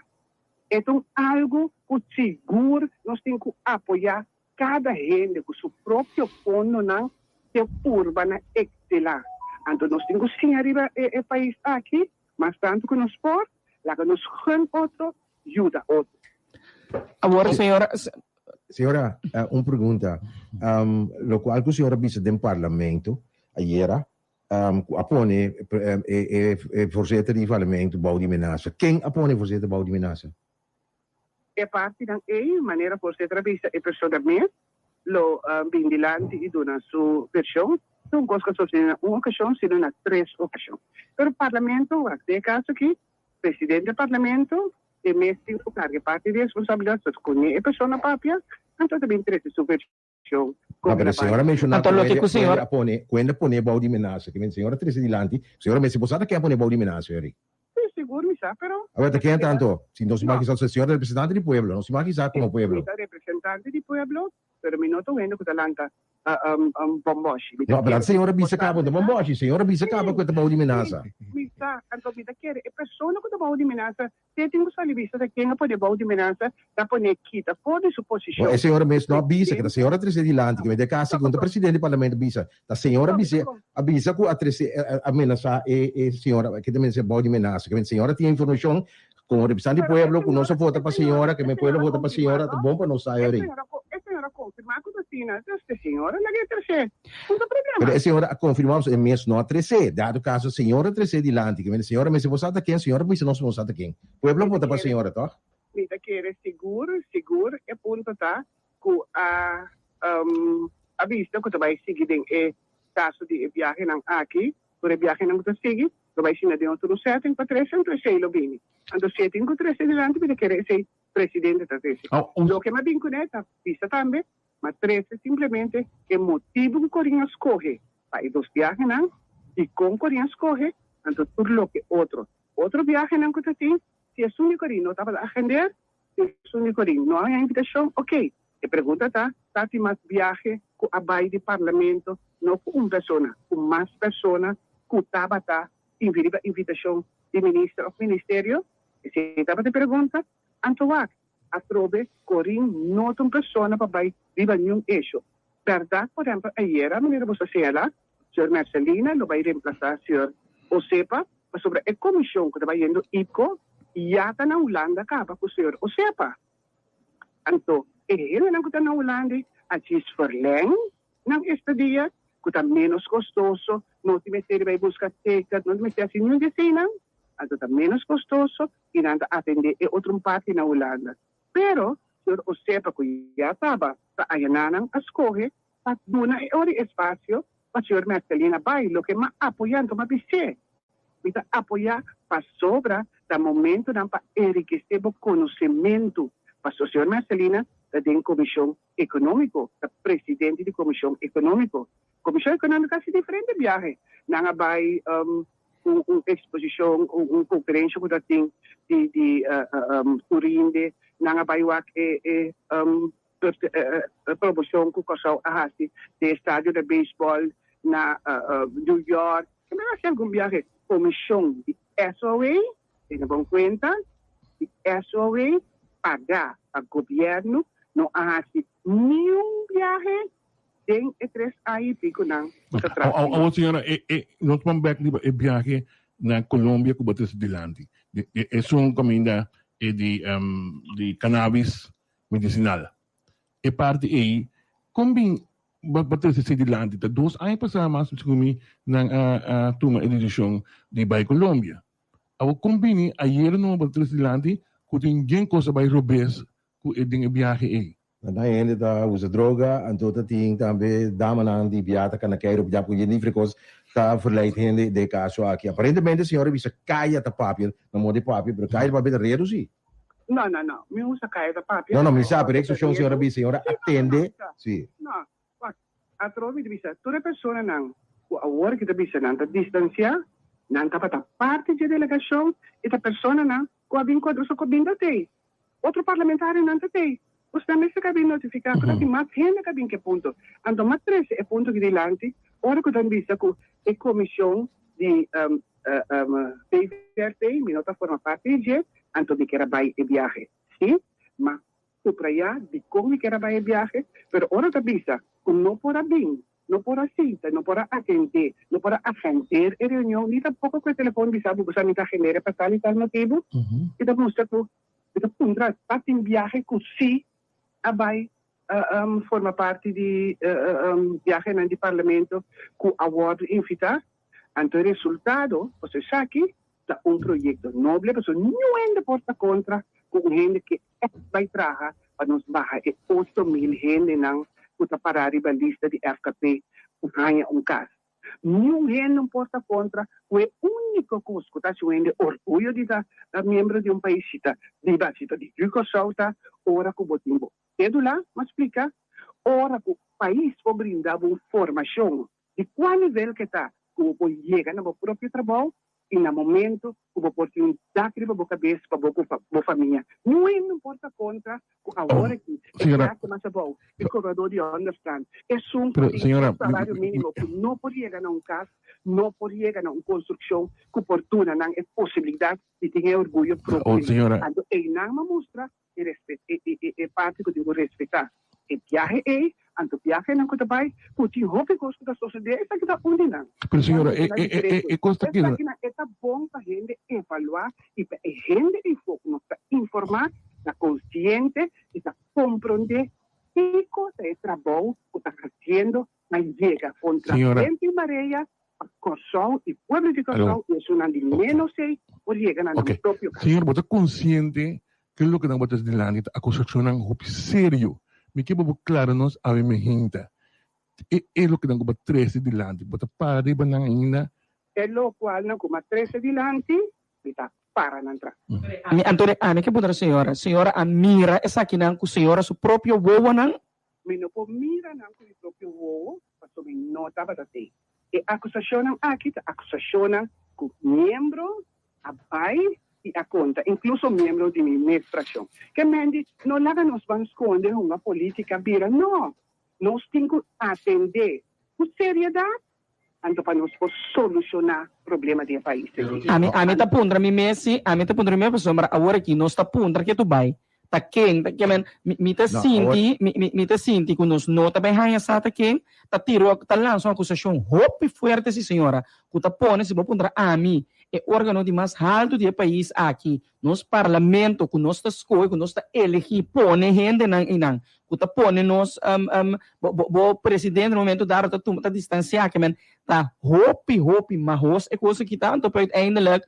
E ta un algu ku sigur nos tin ku apoyá kada hende ku su propio fondonan ke purba na ekselá. Anto nos tin ku siña riba e pais aki mas tantu ku nos por, laga nos gun otro, yuda otro. Awor, señora. Señora, un pregunta. Lokual ku señora bisa den parlamento ayera, Ku a pone e voorzitter di parlamento bou di menasa? Ken a pone e voorzitter bou di menasa? E partinan ei, manera voorzitter a bisa, e persona mes lo bin dilanti i duna su vershon. Ta un kos ku a sosodé na un okashon, sino na tres okashon. Pero parlamento, wak, den e kaso aki, presidente di parlamento e mes tin ku karga e parti di responsabilidat, so ku e persona papia, anto ta bin trese su vershon. No, pero señora menciona Anto loke cu señor. a pone, cu hende a pone bou di menasa. Ki men señora trece dilanti, señora mester bo sa ta ken a pone bou di menasa, Eric? Sí, sigur mi sa, pero. Awor ta ken tanto? Si nos imagi sa, señora ta representante di pueblo, nos imagi sa como pueblo. Mi ta representante di pueblo, pero mi no ta un hende cu ta lanta bomboshi. No, pero señora bisa caba, no bomboshi, señora bisa caba cu ta bou di menasa. Mi sa, anto mi ta kere e persona cu ta bou di menasa Te tin ku sali bisa ta ken a pone bou di menasa ta pone kita for di su posishon. Bo e señora mes no a bisa, ke ta señora a trese dilanti, ke mester kasi ku ta presidente di parlamento bisa, ta señora a bisa a bisa ku a trese a menasa e e señora ke ta mensa bou di menasa, ke señora tin informashon komo representante di pueblo ku nos a vota pa señora, ke pueblo a vota pa señora, ta bon pa nos sa e E señora konfirma ku ta asina, entonces e señora laga e trese. Un ta problema. Pero e señora a confirma pasobra e mes no a trece. Dado caso señora a trece dilanti. Ke mende señora mester bo sa ta ken, señora bisa nos bo sa ta ken. Pueblo a vota pa señora, toch? Mi ta kere sigur, sigur e punto ta cu a a bisa cu ta bay sigui den e caso di e biahenan aki, tur e biahenan cu ta sigui lo bay sina den otro setting pa trece, anto esey lo bini. Anto si e tin cu trece dilanti mi ta kere esey presidente ta trece. Loke mi a bin cune ta bisa tambe Ma trese simplemente e motibu ku Corin a skohe pa e dos biahenan, dikon Corin a skohe, anto tur loke otro otro biahenan ku ta tin, si esun di Corin no tabata agender, si esun di Corin no a haña invitashon, oke. E pregunta ta, ta tin mas biahe ku a bai di parlamento, no ku un persona, ku mas persona ku tabata riba invitashon di minister òf ministerio? Esei tabata e pregunta. Anto wak, Atrobe, Corin no ta un persona pa bai riba niun esho. Berdad, por ehempel, ayera, manera bo sa señala, señor Mercelina lo bai reemplasa señor Osepa, pasobra e comision cu ta bai yendo IPCO ya ta na Hulanda caba cu señor Osepa. Anto, e hendenan cu ta na Hulanda a djis verleng nan estadia, cu ta menos costoso, no tin mester di bai busca ticket, no tin mester haci niun di eseinan. Anto ta menos costoso y nan ta atende e otro un parti na Hulanda. Pero señor Osepa cu ya taba ta ayaná nan a scoge pa duna e ora y espacio pa señor Mercelina bay, loke m'a apoya anto m'a bis'é. Mi ta apoya pasobra ta momentonan pa enrikece bo conocemento. Paso señor Mercelina ta den Comision Economico, ta presidente di Comision Economico. Comision Economico a haci diferente biahe. Nan a bay un un exposicion, un un conferencia cu ta tin di di Curinde, nan a bay wak e e. promoshon ku Kòrsou a hasi den estadio di beisbòl na New York. Mi a hasi algun biahe. Komishon di SOA, tene bon kuenta, di SOA pagá pa gobièrnu no a hasi niun biahe den e tres aña i pico nan ku ta tras di Awor nos. señora, e e nos ban bek riba e biahe na Colombia ku bo trese dilanti. Esun kaminda e di di cannabis medicinal. E parti ei, kon bin bo bo trese esei dilanti? Ta dos aña pasá mas segun mi nan a a tuma e desishon di bai Colombia. Awor kon bini ayer no bo trese dilanti ku tin gen kos a bai robes ku e den e biahe ei? Nan ta hende ta usa droga, anto ta tin tambe damanan di bia ta kana keiru bia ku yen diferente kos ta verleid hende den e kaso aki. Aparentemente señor a bisa kaya ta papia, na moda di papia, pero kaya ta papia ta redu si. No, no, no, mi usa kaya ta papia. No, no, mi sa, pero e ekspreshon señor a bisa, señor a atende, si. No, wak, atrobe mi ta bisa, tur e personanan ku awor ki ta bisa nan ta distansiá, nan tabata parti dje delegashon i ta personanan ku a bin kontra su kominda t'ei. Otro parlamentarionan ta tei. Usted mester ka bin notifica cu ta tin mas hende ka bin cu e punto. Anto mas trece e punto aki dilanti ora cu ta bisa cu e comision di PVRP, mi no ta forma parti di dje, anto mi kier a bay e biahe. Si, ma subraya dicon mi kier a bay e biahe, pero ora ta bisa cu no por a bin No por a sinta, no por a atendé, no por a agender e reunion, ni tampoco cu e telefon bisa bo, bo sa mi ta agend'é pa tal y tal motibu. I ta mustra cu mi ta puntra pa tin biahe cu si a bay forma parti di biahenan di Parlamento cu a wordo invita. Anto e resultado, pasobra esaki ta un proyecto noble, pasobra niun hende por ta contra cu un hende ke ègt bai traha pa nos baha e 8000 hendenan ku ta pará riba lista di FKP ku haña un kas. Niun hende no por ta kontra ku e úniko kos ku ta hasi un hende orguyo di ta miembro di un pais si ta biba si ta di Kòrsou ta ora ku bo tin bo sédula, m'a splika, ora ku pais por brinda bo un formashon di kua nivel ke ta ku bo por yega na bo propio trabou i na momento ku bo por tin un dak riba bo kabes pa bo ku bo famia. Niun hende no por ta kontra ku awor aki e klase mas abou, e kobradó di ònderstant, esun ku tin un salario mínimo ku no por yega na un kas, no por yega na un konstrukshon ku por duna nan e posibilidat di tin e orguyo propio. Anto einan a mustra e e parti ku tin ku respetá e biahe ei, anto biahenan ku ta bai ku tin hopi kos ku ta sosodé, esaki ta un di nan. Pero señora, e e e e kos ta keda. Esakinan e ta bon pa hende evaluá i pa e hende ei ku nos ta informá ta konsiente i ta komprondé kiko ta e trabou ku ta hasiendo pa yega kontra bientu i marea pa Kòrsou i pueblo di Kòrsou i esunnan di ménos ei por yega na nan propio kas. Señor, bo ta konsiente ku loke nan bo ta dilanti ta akusashonnan hopi serio. Mi ke pa bo klara nos awe mehinta. E e loke nan ku bo a trese dilanti, bo ta para riba nan ainda? E lokual nan ku mi a trese dilanti, mi ta para nan tras. Ami, anto ami ke puntra señora, señora a mira esakinan ku señora su propio wowonan? Mi no por mira nan ku mi propio wowo, pasobra mi no tabata tei. E akusashonnan aki ta akusashonnan ku miembro a bai i a konta, inkluso miembro di mi mes frakshon. Ke men di no laga nos ban skonde hunga politika bira, no! Nos tin ku atendé ku seriedat anto pa nos por solushoná problema di e pais aki. Ami ami ta puntra mi mes si, ami ta puntra mi mes pasobra awor aki nos ta puntra ke tu bai, ta ken ta ke men mi mi ta sinti mi mi mi ta sinti ku nos no ta bai haña sa ta ken ta tira ta lansa un akusashon hopi fuerte si señora ku ta pone si bo puntra ami e organo di mas haltu di e pais aki nos parlamento ku nos ta skohe ku nos ta elegi pone hendenan einan ku ta pone nos bo bo bo presidente na momento dado ta tuma ta distansia ke men ta hopi hopi mahos e kos aki ta anto pero uiteindelijk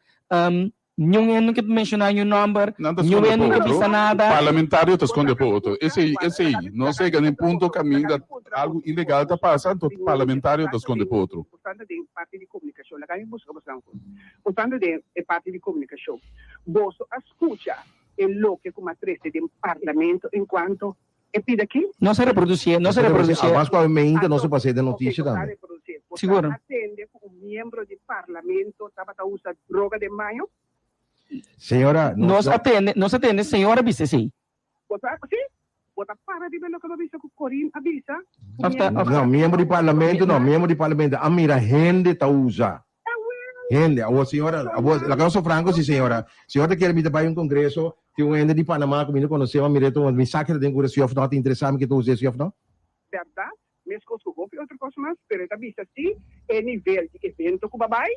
niun hende no ke menshoná niun nòmber Nan ta niun skonde hende no pa ke otro. bisa nada. Parlamentario ta skonde pa otro. Esei, esei. Nos a yega na e punto kaminda algu ilegal ta pasa, anto parlamentario ta skonde pa otro. Bosnan ta den parti di komunikashon. Laga mi buska bosnan un kos. Bosnan ta den e parti di komunikashon. Boso a skucha e loke ku m'a trese den parlamento enkuanto e pida aki? Nos a reprodusié, nos a reprodusié. Amas ku ainda nos a pas'é den notisia tambe. Sigur. Bo ta atende ku un miembro di parlamento tabata usa droga den baño? Señora, nos. Nos atende, nos atende, señora bisa esei. Bo sa ku si? Bo ta para riba loke bo a bisa ku Corinne a bisa? Of ta, of No, miembro di parlamento no, miembro di parlamento a mira hende ta usa. Hende, awor señora, awor laga nos so franco si señora, señora ta kere mi ta bai un congreso, tin un hende di Panama ku mi no conoce, ma mira e mi sa keda den cura si of no, ta interesa mi ke ta usa si of no? Berdad, Meskos ku hopi otro kos mas, pero e ta bisa si e nivel di evento ku bo a bai,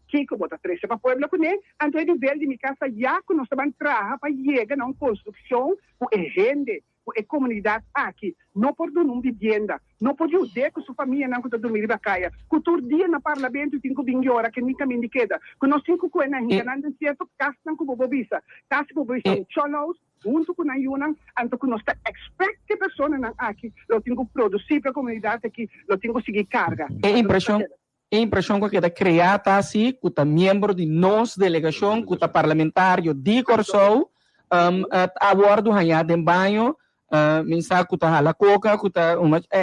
kiko bo ta trese pa pueblo kuné, anto e nivel di mi kasa ya ku nos ta ban traha pa yega na un konstrukshon ku e hende, ku e komunidat aki no por duna un bibienda, no por yud'é ku su famianan ku ta durmi riba kaya, ku tur dia na parlamento tin ku bin yora ke ni kaminda di keda, ku nos tin ku kue nan hinka nan den sierto kasnan ku bo por bisa, kas ku bo por bisa un chòlous. Huntu ku nan yunan, anto ku nos ta expect ku e personanan aki lo tin ku produci pa e comunidad aki, lo tin ku sigui carga. E impresion, e impresion ku a keda crea ta si ku ta miembro di nos delegacion ku ta parlamentario di Kòrsou a wòrdu hañá den baño, mi sa ku ta hala koka, ku ta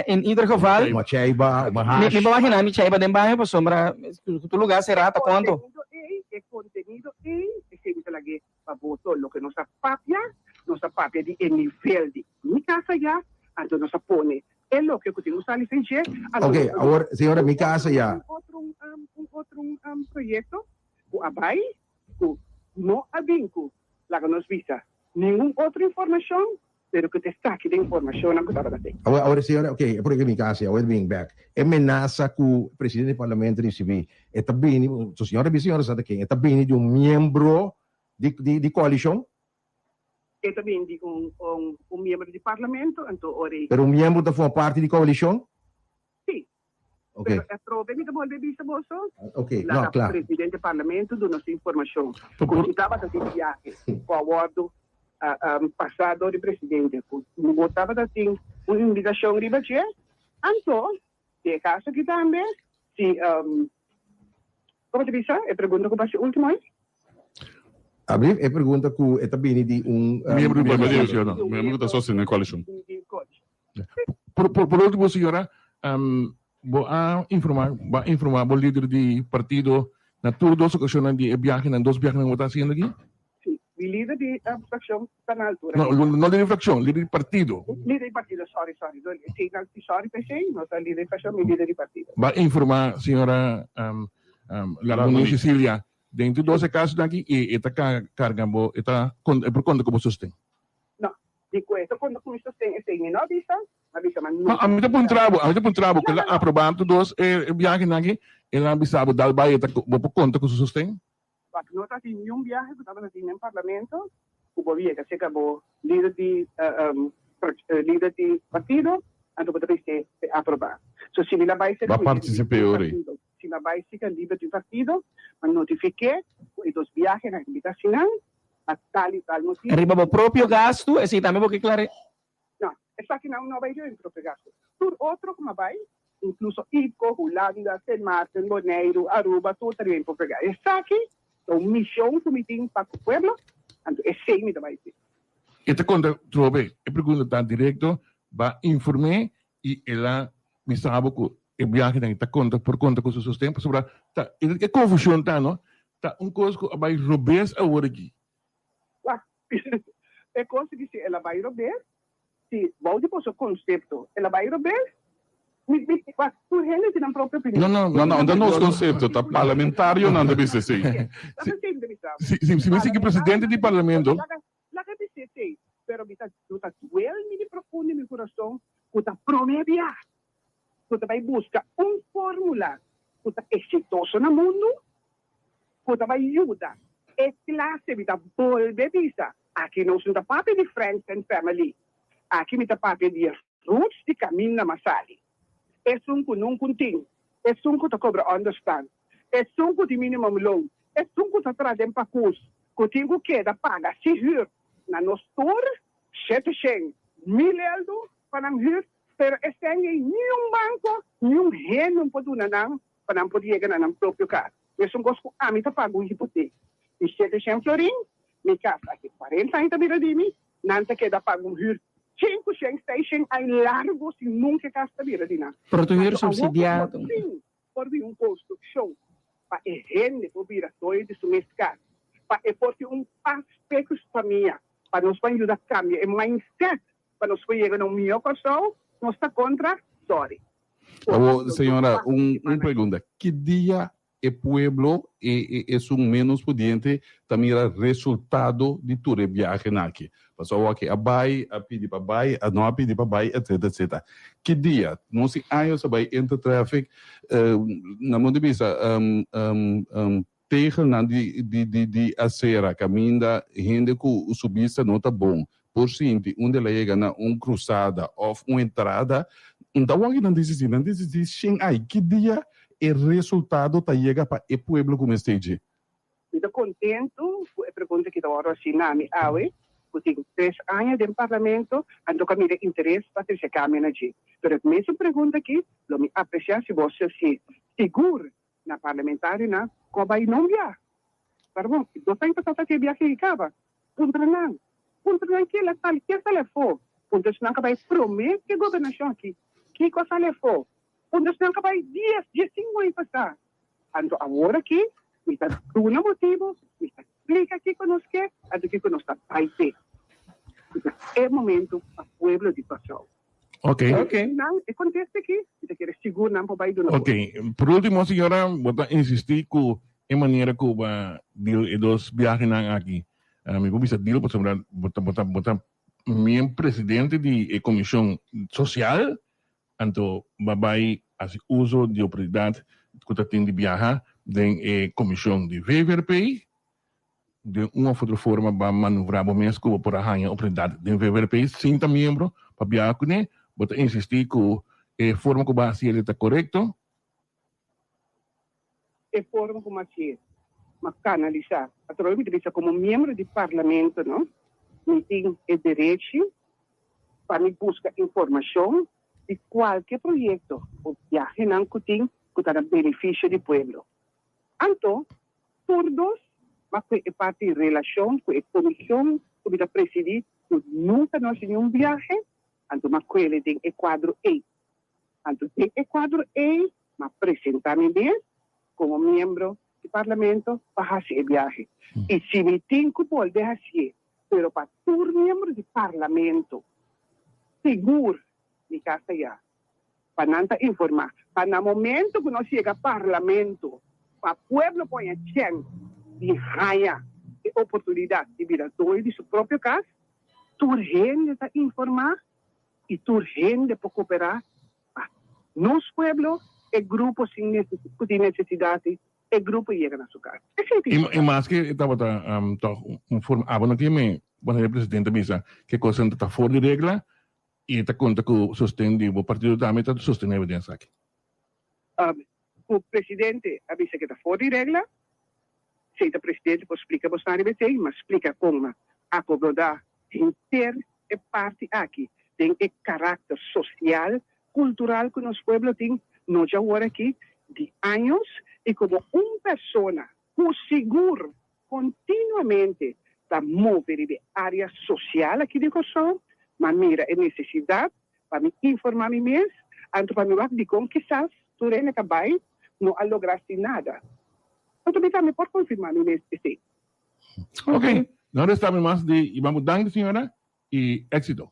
in ieder geval, Uma cheiba, uma hash. Mi por imaginá mi cheiba den baño pasobra ku tur lugar será ta konto. E contenido ei, e contenido ei, esei mi ta lag'é Pa boso loke nos a papia, nos a papia di e nivel di mi casa ya, anto nos a pone e loke cu tin cu sali fen dje, anto Ok, nos a awor, señora, mi casa ya. Un otro, un otro proyecto cu a bay, cu no a bin cu, laga nos bisa, ningun otro informacion, Pero ku ta esaki den informashonnan ku tabata tin. Awor, awor señora, ok, e proyecto mi casa, awor bin bek. E menasa ku presidente di parlamento ricibi, e ta bini, so señora bisa señora sa ta ken, e ta bini di un miembro di di di coalicion? E ta bini di un un un miembro di parlamento, anto ora e. Pero un miembro ta forma parti di coalicion? Sí. Ok. Pero atrobe mi ta bolbe bisa boso, Ok, no, laga kla. presidente parlamento duna su informashon. Ku si tabata tin biahe ku a wòrdu pasá dor di presidente ku no tabata tin un invitashon riba dje, anto den e kaso aki tambe si komo ta bisa e pregunta ku bo hasi ultimo ei? Abri e pregunta ku e ta bini di un Miembro di parlamento, miembro ku ta sostené koalishon. Di koalishon. Por, por, por último, señora, um, bo a informa, bo a informa bo líder di partido na tur dos ocasionnan di e viajenan, dos viajenan bo ta haciendo aquí? Sí, mi líder di eh, fracción ta na altura. No, no, no líder di fracción, líder di partido. Líder di partido, sorry, sorry. Sí, no, sorry, p'esei, no ta líder di fracción, mi líder di partido. Ba informa señora um, um, Larmonie Cecilia den tur dos e casonan aki y e ta carga bo, e ta, e por conta cu bo sosten. No, di cu e ta conta cu mi sosten esey mi no a bisa, mi a bisa ma No, ami ta puntra bo, ami ta puntra bo, cu el a aproba tur dos e biahenan aki, el a bisa bo dal bay e ta, bo por conta cu su sosten? Wak, no ta tin niun biahe cu tabata tin den parlamento cu bo yega cerca bo lider di lider di partido, anto bo ta bis'e p'e aproba. So si mi la bay cerca Ba mi lider di participe ora ei. partido, si mi a bay cerca lider di partido, mi a notifique cu e dos biahenan cu mi ta haci nan, Pa tal i tal motibu. Riba bo propio gastu, esei tambe bo ke klare. No, esakinan no a bai riba mi propio gastu. Tur otro ku mi a bai, inkluso Iko, Hulanda, Sint Maarten, Boneiru, Aruba, tur ta riba mi propio gastu. Esaki ta un mishon ku mi tin pa ku pueblo, anto esei mi ta bai hasi. E ta konta trobe, e pregunta ta direkto, ba inform'é i el a bisa bo ku e biahenan ta konta por konta ku su sosten pasobra ta e konfushon ta no ta un kos ku a bai robes awor aki. Wak, e kos di si el a bai robes, si bou di boso konsepto el a bai robes, mi mi wak tur hende tin nan propio opinion. No no No no, unda nos konsepto ta parlamentarionan ta bisa esei. Ta esei mi ta bisa bo. Si si mi sigui presidente di parlamento. Laga bisa esei, pero mi ta no ta duel mi di profundo di mi kurason ku ta promé bia ku ta bai buska un fórmula ku ta eksitoso na mundu, ku ta bai yuda e klase. Mi ta bolbe bisa, aki nos no ta papia di friends and family, aki mi ta papia di e roots di kaminda mas sali. Esun ku nunku tin, esun ku ta kobra onderstand, esun ku tin minimum loon, esun ku ta traha den pakus, ku tin ku keda paga si hür na nos tur 700 mil eldu pa nan hür, pero esei ei niun banko, niun hende no por duna nan pa nan por yega na nan propio kas. Mesun kos ku ami ta paga un hipotek di 700 florin, mi kas aki 40 aña ta bira di mi, nan ta keda paga un hür 500, 600 aña largu sin nunka e kas ta bira di nan. Pero tu hür Anto awor ku subsidiado. por fin por bin un konstrukshon pa e hende por bira doño di su mes kas, pa e por tin un pas p'e ku su famia, pa nos ban yuda kambia e mindset. pa nos por yega na un mihó Kòrsou, nos ta kontra, sorry. Awor, señora, un un pregunta. Ki dia e pueblo, e e esun menos pudiente, ta mira resultado di tur e biahenan aki? Pasobra awor aki a bai, a pidi pa bai, a no a pidi pa bai, etcetera, etcetera. Ki dia? Nos tin años a bai Intertraffic, nan por di bisa, tegelnan di di di di acera caminda hende cu su bista no ta bon por sinti unda el a yega na un cruzada of un entrada, n ta wak nan disistí, nan disistí shen ay ki dia e resultado ta yega pa e pueblo cu mester dje? Mi ta contento cu e pregunta ki ta worde haci na mi awe, cu tin tres aña den Parlamento, anto cu a mira interes pa trece cambio na dje. Pero e mesun pregunta aki lo mi aprecia si bo haci sigur Na parlamentarionan ku a bai no bia. Pero bon, dos aña pasá ta ke biahe i kaba. Puntra nan. Puntra nan ke la sali, ke a sali afó. Puntra esnan ku a bai promé ke gobernashon aki, kiko a sali afó. Puntra esnan ku a bai dies, diesinku aña pasá. Anto awor aki mi ta duna motibu, mi ta splika kiko nos ke, anto kiko nos ta bai te. E momento pa pueblo di Kòrsou. Ok. Ok. Nan e contesta aki, mi ta kere sigur nan por bai duna Ok. Por ultimo, señora, bo ta insisti cu e manera cu bo deal e dos biahenan aki. Mi por bisa deal pasobra bo ta, bo ta, bo ta mien presidente di e comision social, anto bo a bai haci uso di oportunidad cu ta tin di biaha den e comision di VVRP. Den un of otro forma ba manuvrá bo mes ku bo por a haña oportunidat den VVRP sin ta miembro pa biaha kuné. Bo ta insistí ku e forma ku bo a hasi el ta korekto? E forma ku mi a hasi mi a kanalisá. Atrobe mi ta bisa komo miembro di parlamento no, mi tin e derechi pa mi buska informashon di kualke proyekto o biahenan ku tin ku ta na benefisio di pueblo. Anto, tur dos ma ku e parti relashon ku e komishon ku mi ta presidí ku nunka no hasi niun biahe, anto m'a kuele den e kuadro ei. Anto den e kuadro ei m'a presentá mi mes komo miembro di parlamento pa hasi e biahe. I si mi tin ku bolbe hasié, pero pa tur miembro di parlamento, sigur mi kasa ya. pa nan ta informa pa na momento cu nos yega parlamento pa pueblo poña chens di haya e oportunidad di bira doño di su propio cas, tur hende ta informa y tur hende por coopera pa nos pueblo e grupo sin cu tin necesidad e grupo yega na su cas. Esey ta Y importante. maske e tabata toch un forma abo no tin me, bueno e presidente a bisa ke cosnan ta for di regla, I ta konta ku sosten di bo partido tambe ta sostené bo den esaki? Ku presidente a bisa ke ta for di regla, si ta presidente por splika bo snan riba esei, ma splika kon ma akomodá henter e parti aki den e karakter sosial, kultural ku nos pueblo tin, no djawor aki, di años, i komo un persona ku sigur Kontinuamente ta move riba e área sosial aki di Kòrsou, ma mira e nesesidat pa mi informá mi mes, anto pa mi wak dikon kisas tur hende ta bai no a logra sin nada. Anto mi tambe por konfirmá mi mes esei. Ok, no resta mi mas di yama bo danki señora y éxito.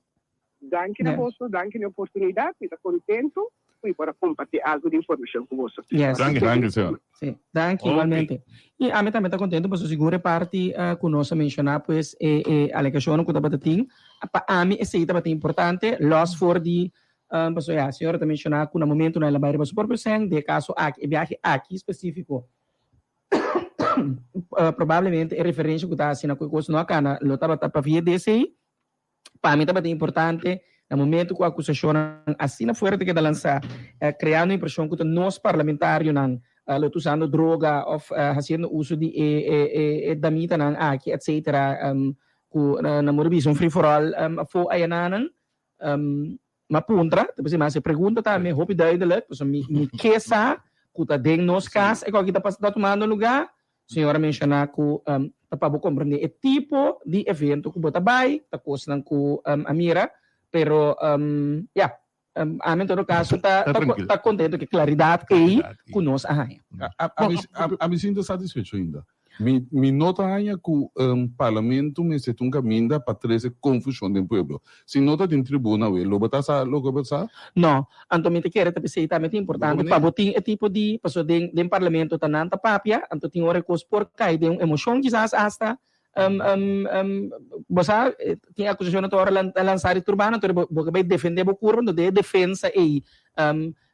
Danki na boso, danki na e oportunidad. Mi ta contento cu mi por a comparti algo di informacion cu boso. Yes. Danki, danki señor. Sí, danki Ok. igualmente. Y ami tambe ta contento pasobra sigur e parti cu nos a menciona pues e e alegacionnan cu tabata tin, pa ami esey tabata importante, los for di pasobra ya señora ta menciona cu na momentonan el a bay riba su propio cen, den e caso aki, e biahe aki specifico, probablemente e referencia cu ta haci na cu e cos no a cana lo tabata pa via di esey. Pa mi tabata importante na momento cu acusacionnan asina fuerte keda lansa, creando impresion cu ta nos parlamentarionan lo ta usando droga of haciendo uso di e damitanan aki etcetera cu nan por bisa un free for all afo ayananan. M'a puntra, ta bisa mi hasi e pregunta tambe hopi duidelijk, pasobra mi mi ke sa ku ta den nos kas e kòki ta ta tumando lugá. Señor a menshoná ku ta pa bo komprendé e tipo di evento ku bo ta bai, ta kosnan ku a mira, pero ya, ami en todo kaso ta ta kontento ku e klaridat ei ku nos a haña. Ami sinta satisfecho ainda. Mi mi no ta haña ku parlamento mester ta un kaminda pa trese konfushon den pueblo. Si no ta den tribuna awe, lo bo ta sa loke bo sa? No, anto mi ta kere ta p'esei tambe ta importante pa bo tin e tipo di, pasobra den den parlamento ta nan ta papia, anto tin ora e kos por kai den un emoshon kisas asta, bo sa tin akusashonnan ta ora ta lansa di tur banda, anto bo bo ke bai defende bo kurpa, anto den e defensa ei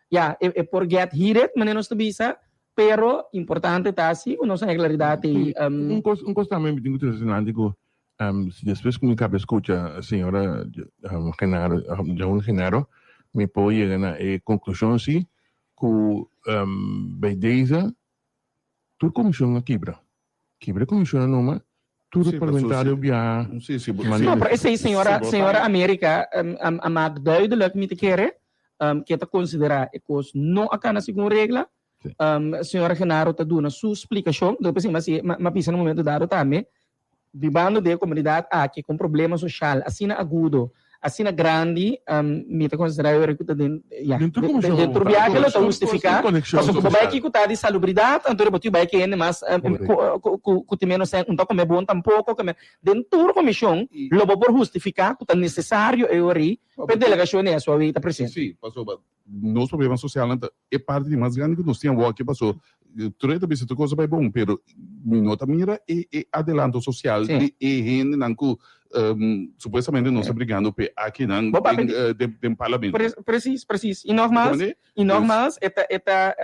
ya e por get heated manera nos ta bisa. Pero importante ta si ku nos haña klaridat ei. Un kos un kos tambe mi tin ku trese dilanti ku si despues ku mi kaba skucha señora Genaro Jahun Genaro mi por yega na e konklushon si ku bij deze tur komishon a kibra. Kibra e komishon a numa tur Sí, paso parlamentario si- biaha Sí, si bo- manera No, pero esei señora, Si bo señora ta- America um, a maak duidelijk mi ta kere um, ke ta considera e kos no a kana segun regla. Sí. Um, señora Genaro ta duna su splikashon, do p'esei ma si ma ma bisa na momento dado tambe, bibando den e komunidat aki ku un problema soshal asina agudo, asina grandi, um, mi ta considera yo ku ta den, ya, Den tur den, komishon den tur bo ta. biahe lo ta Kon- hustifiká, konekshon pasobra ku bo bai sosial. aki ku ta di salubridat, anto bo tin bai ki hende mas um, Correcto. ku, ku, ku, ku tin menos sèn, un ta kome bon tampoko, ke men, den tur komishon lo bo por hustifiká ku ta nesesario e ora ei pa e delegashon di SOAW ta presente. Sí, pasobra nos problema sosialnan ta e parti di mas grandi ku nos tin awor aki paso tur e ta bisa tur cosa bai bon pero mi no ta mira e e adelanto sosial Sí. di e hendenan ku supuestamente nos ta brigando p'e akinan Bo papia den di den den parlamento. Pre precies precies y nogmaals Comprende? y Dus nogmaals e ta e ta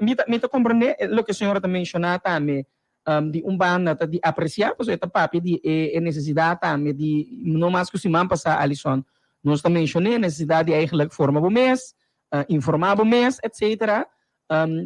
mi ta mi ta comprende loke señora ta menciona tambe di un banda ta di aprecia pasobra e ta papia di e e necesidad tambe di no mas cu siman pasa Alison nos ta menciona e necesidad di eigenlijk forma bo mes informa bo mes etcetera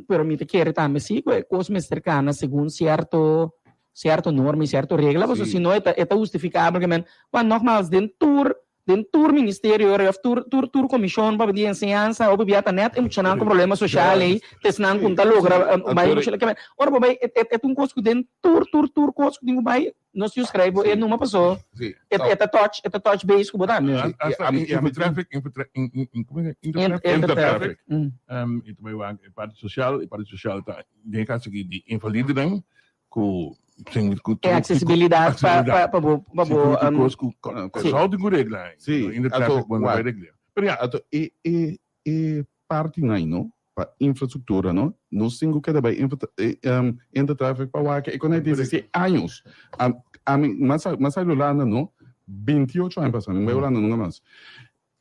pero mi ta kere tambe si cu e cos mester cana segun cierto cierto norma y cierto regla pasobra Sí. si no e ta e ta hustificabel ke men want nogmaals den tur den tur ministerio of tur tur tur comision pa di enseñansa hopi bia ta net e muchanan cu problema social ey ta esnan cu no ta logra bay mucha ke men ora bo bay e e ta un cos cu den tur tur tur cos cu tin cu bay nos tin schrijf bo e numa paso Sí. e e ta touch e ta touch base cu bo tambe. Sí, Hasta i ami- i ami tin- Intertraffic, intertra- in- in- in- como es? Intertraffic. Intertraffic. Mm. I ta bai wak e parti social, e parti social ta den e caso aki di invalidenan cu sin cu E accesibilidad pa pa pa bo pa bo um, cos cu Sí. Kòrsou tin cu regla. Sí, Intertraffic ato, bo no bai wak. regla. Pero ya, Ato e e e parti nai no pa infrastruktura no nos tin ku keda bai infra e um intertraffic pa wak e konai desde si años. A ami mas mas a Hulanda no 28 aña pasa mi no bai Hulanda nunca mas.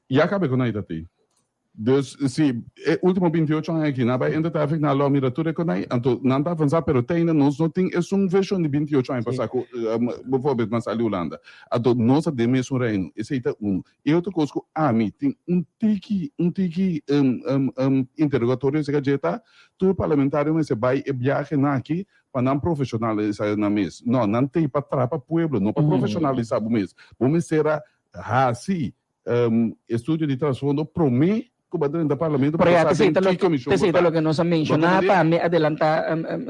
Ya kaba e konai ta tei. Dus si e ultimo 28 aña aki nan bai intertraffic nan lo mira tur e konai anto nan ta avansa pero te ainda nos no tin esun version di 28 aña pasa ku bijvoorbeeld nan sali Hulanda. Anto nos ta den mesun reino esei ta uno. E otro kos ku ami tin un tiki un tiki interrogatorio acerca dje ta tur parlamentario mester bai e biahe nan aki pa nan profesionalisa nan mes. No, nan tei pa trapa pueblo no pa profesionalisa bo mes. Bo mester a hasi estudio di trasfondo promé ku bo a drenta parlamento pa Pero bo ya, sa tesei den ta ki loke, komishon bo tesei ta ta. loke nos a Bo menshoná komprendé? tambe, adelantá,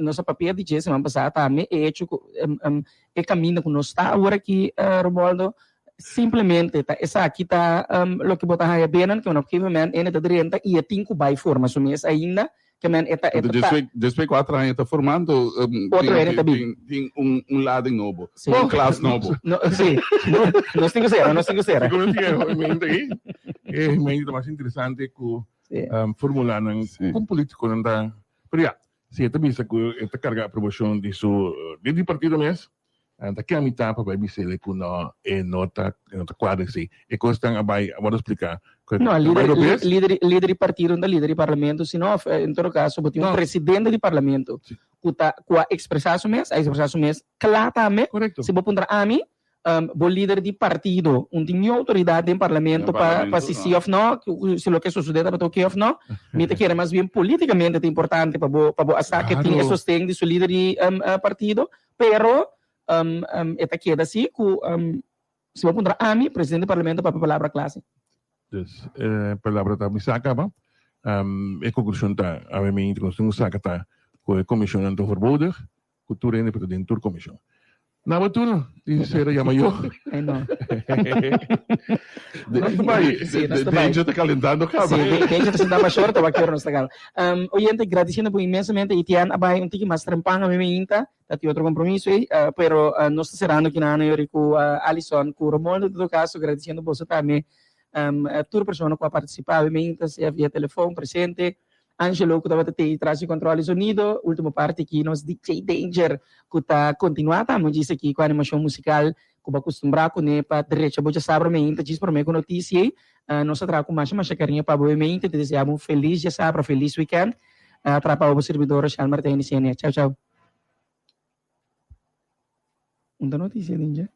nos a papia di dje siman pasá tambe, e hecho ku e kaminda ku nos ta awor aki, Roboldo, simplemente ta esaki ta loke bo ta haña binnen, ku op un gegeven moment ene ta drenta i e tin ku bai forma su mes ainda, ke men e ta, e Anto ta, despues, despues kuater aña ta formando, Otro tin, hende ta tin, bin. tin, tin un, un lading nobo, Sí. un klas nobo. No, sí, nos tin ku sera, nos tin ku sera. Sigur si e mente ei, e mente ta mas interesante ku Sí. formulanan Sí. kon politikonan ta. Pero ya, si e ta bisa ku e ta karga aprobashon di su, di di partido mes, Ta ke a mitá pa bai bis'el ku no e no ta e no ta kuadra esei. E kosnan a bai a wòrdu spliká ku e No, bai lider, robes. lider, lider di partido no ta lider di parlamento, sino of en todo kaso bo tin un No. presidente di parlamento Sí. ku ta ku a ekspresá su mes, a ekspresá su mes kla tambe. Korekto. Si bo puntra ami, bo lider di partido un tin ni outoridat den parlamento Den pa pa parlamento, si sí no. of no, ku si loke sosodé tabata oké of no. Mi ta kere mas bien polítikamente ta importante pa bo pa bo a sa ke tin e Klaro. sosten di su lider di partido. Pero e ta keda si ku si bo puntra ami, presidente di parlamento papia palabra kla si. Dus e palabra ta bisa kaba. E konklushon ta, awe mi ku nos tin ku saka ta ku e komishonnan ta overbodig, ku tur hende por ta den tur komishon. Na bo turno, di sera yama yo. Ay no. Nos ta bai. Sí, nos ta bai. Danger ta calentando caba. Sí, Danger ta sentá pa short, wak ora nos ta caba. Um, oyente, gradiciendo bo inmensamente. Etienne a bai un tiki mas trempan a mi mainta. Ta tin otro compromiso ei. Uh, pero uh, nos ta cerrando aki na yori cu uh, Alison, cu Romualdo, en todo caso, gradiciendo boso tambe. Um, uh, tur persona cu a participa mi mainta, sea via telefon, presente. Angelo ku tabata tei tras di control di sonido. Ultimo parti aki nos DJ Danger ku ta kontinuá tambe djis aki ku animashon musikal ku bo a kustumbrá kuné pa drecha bo djasabra meinta djis promé ku notisia ei. Nos a traha ku masha masha kariño pa bo e meinta. Ta deseá bo un felis djasabra, felis wikènt. A traha pa bo sirbidor Rochelle Martijn di CNA. Chau chau. Un ta notisia Danger?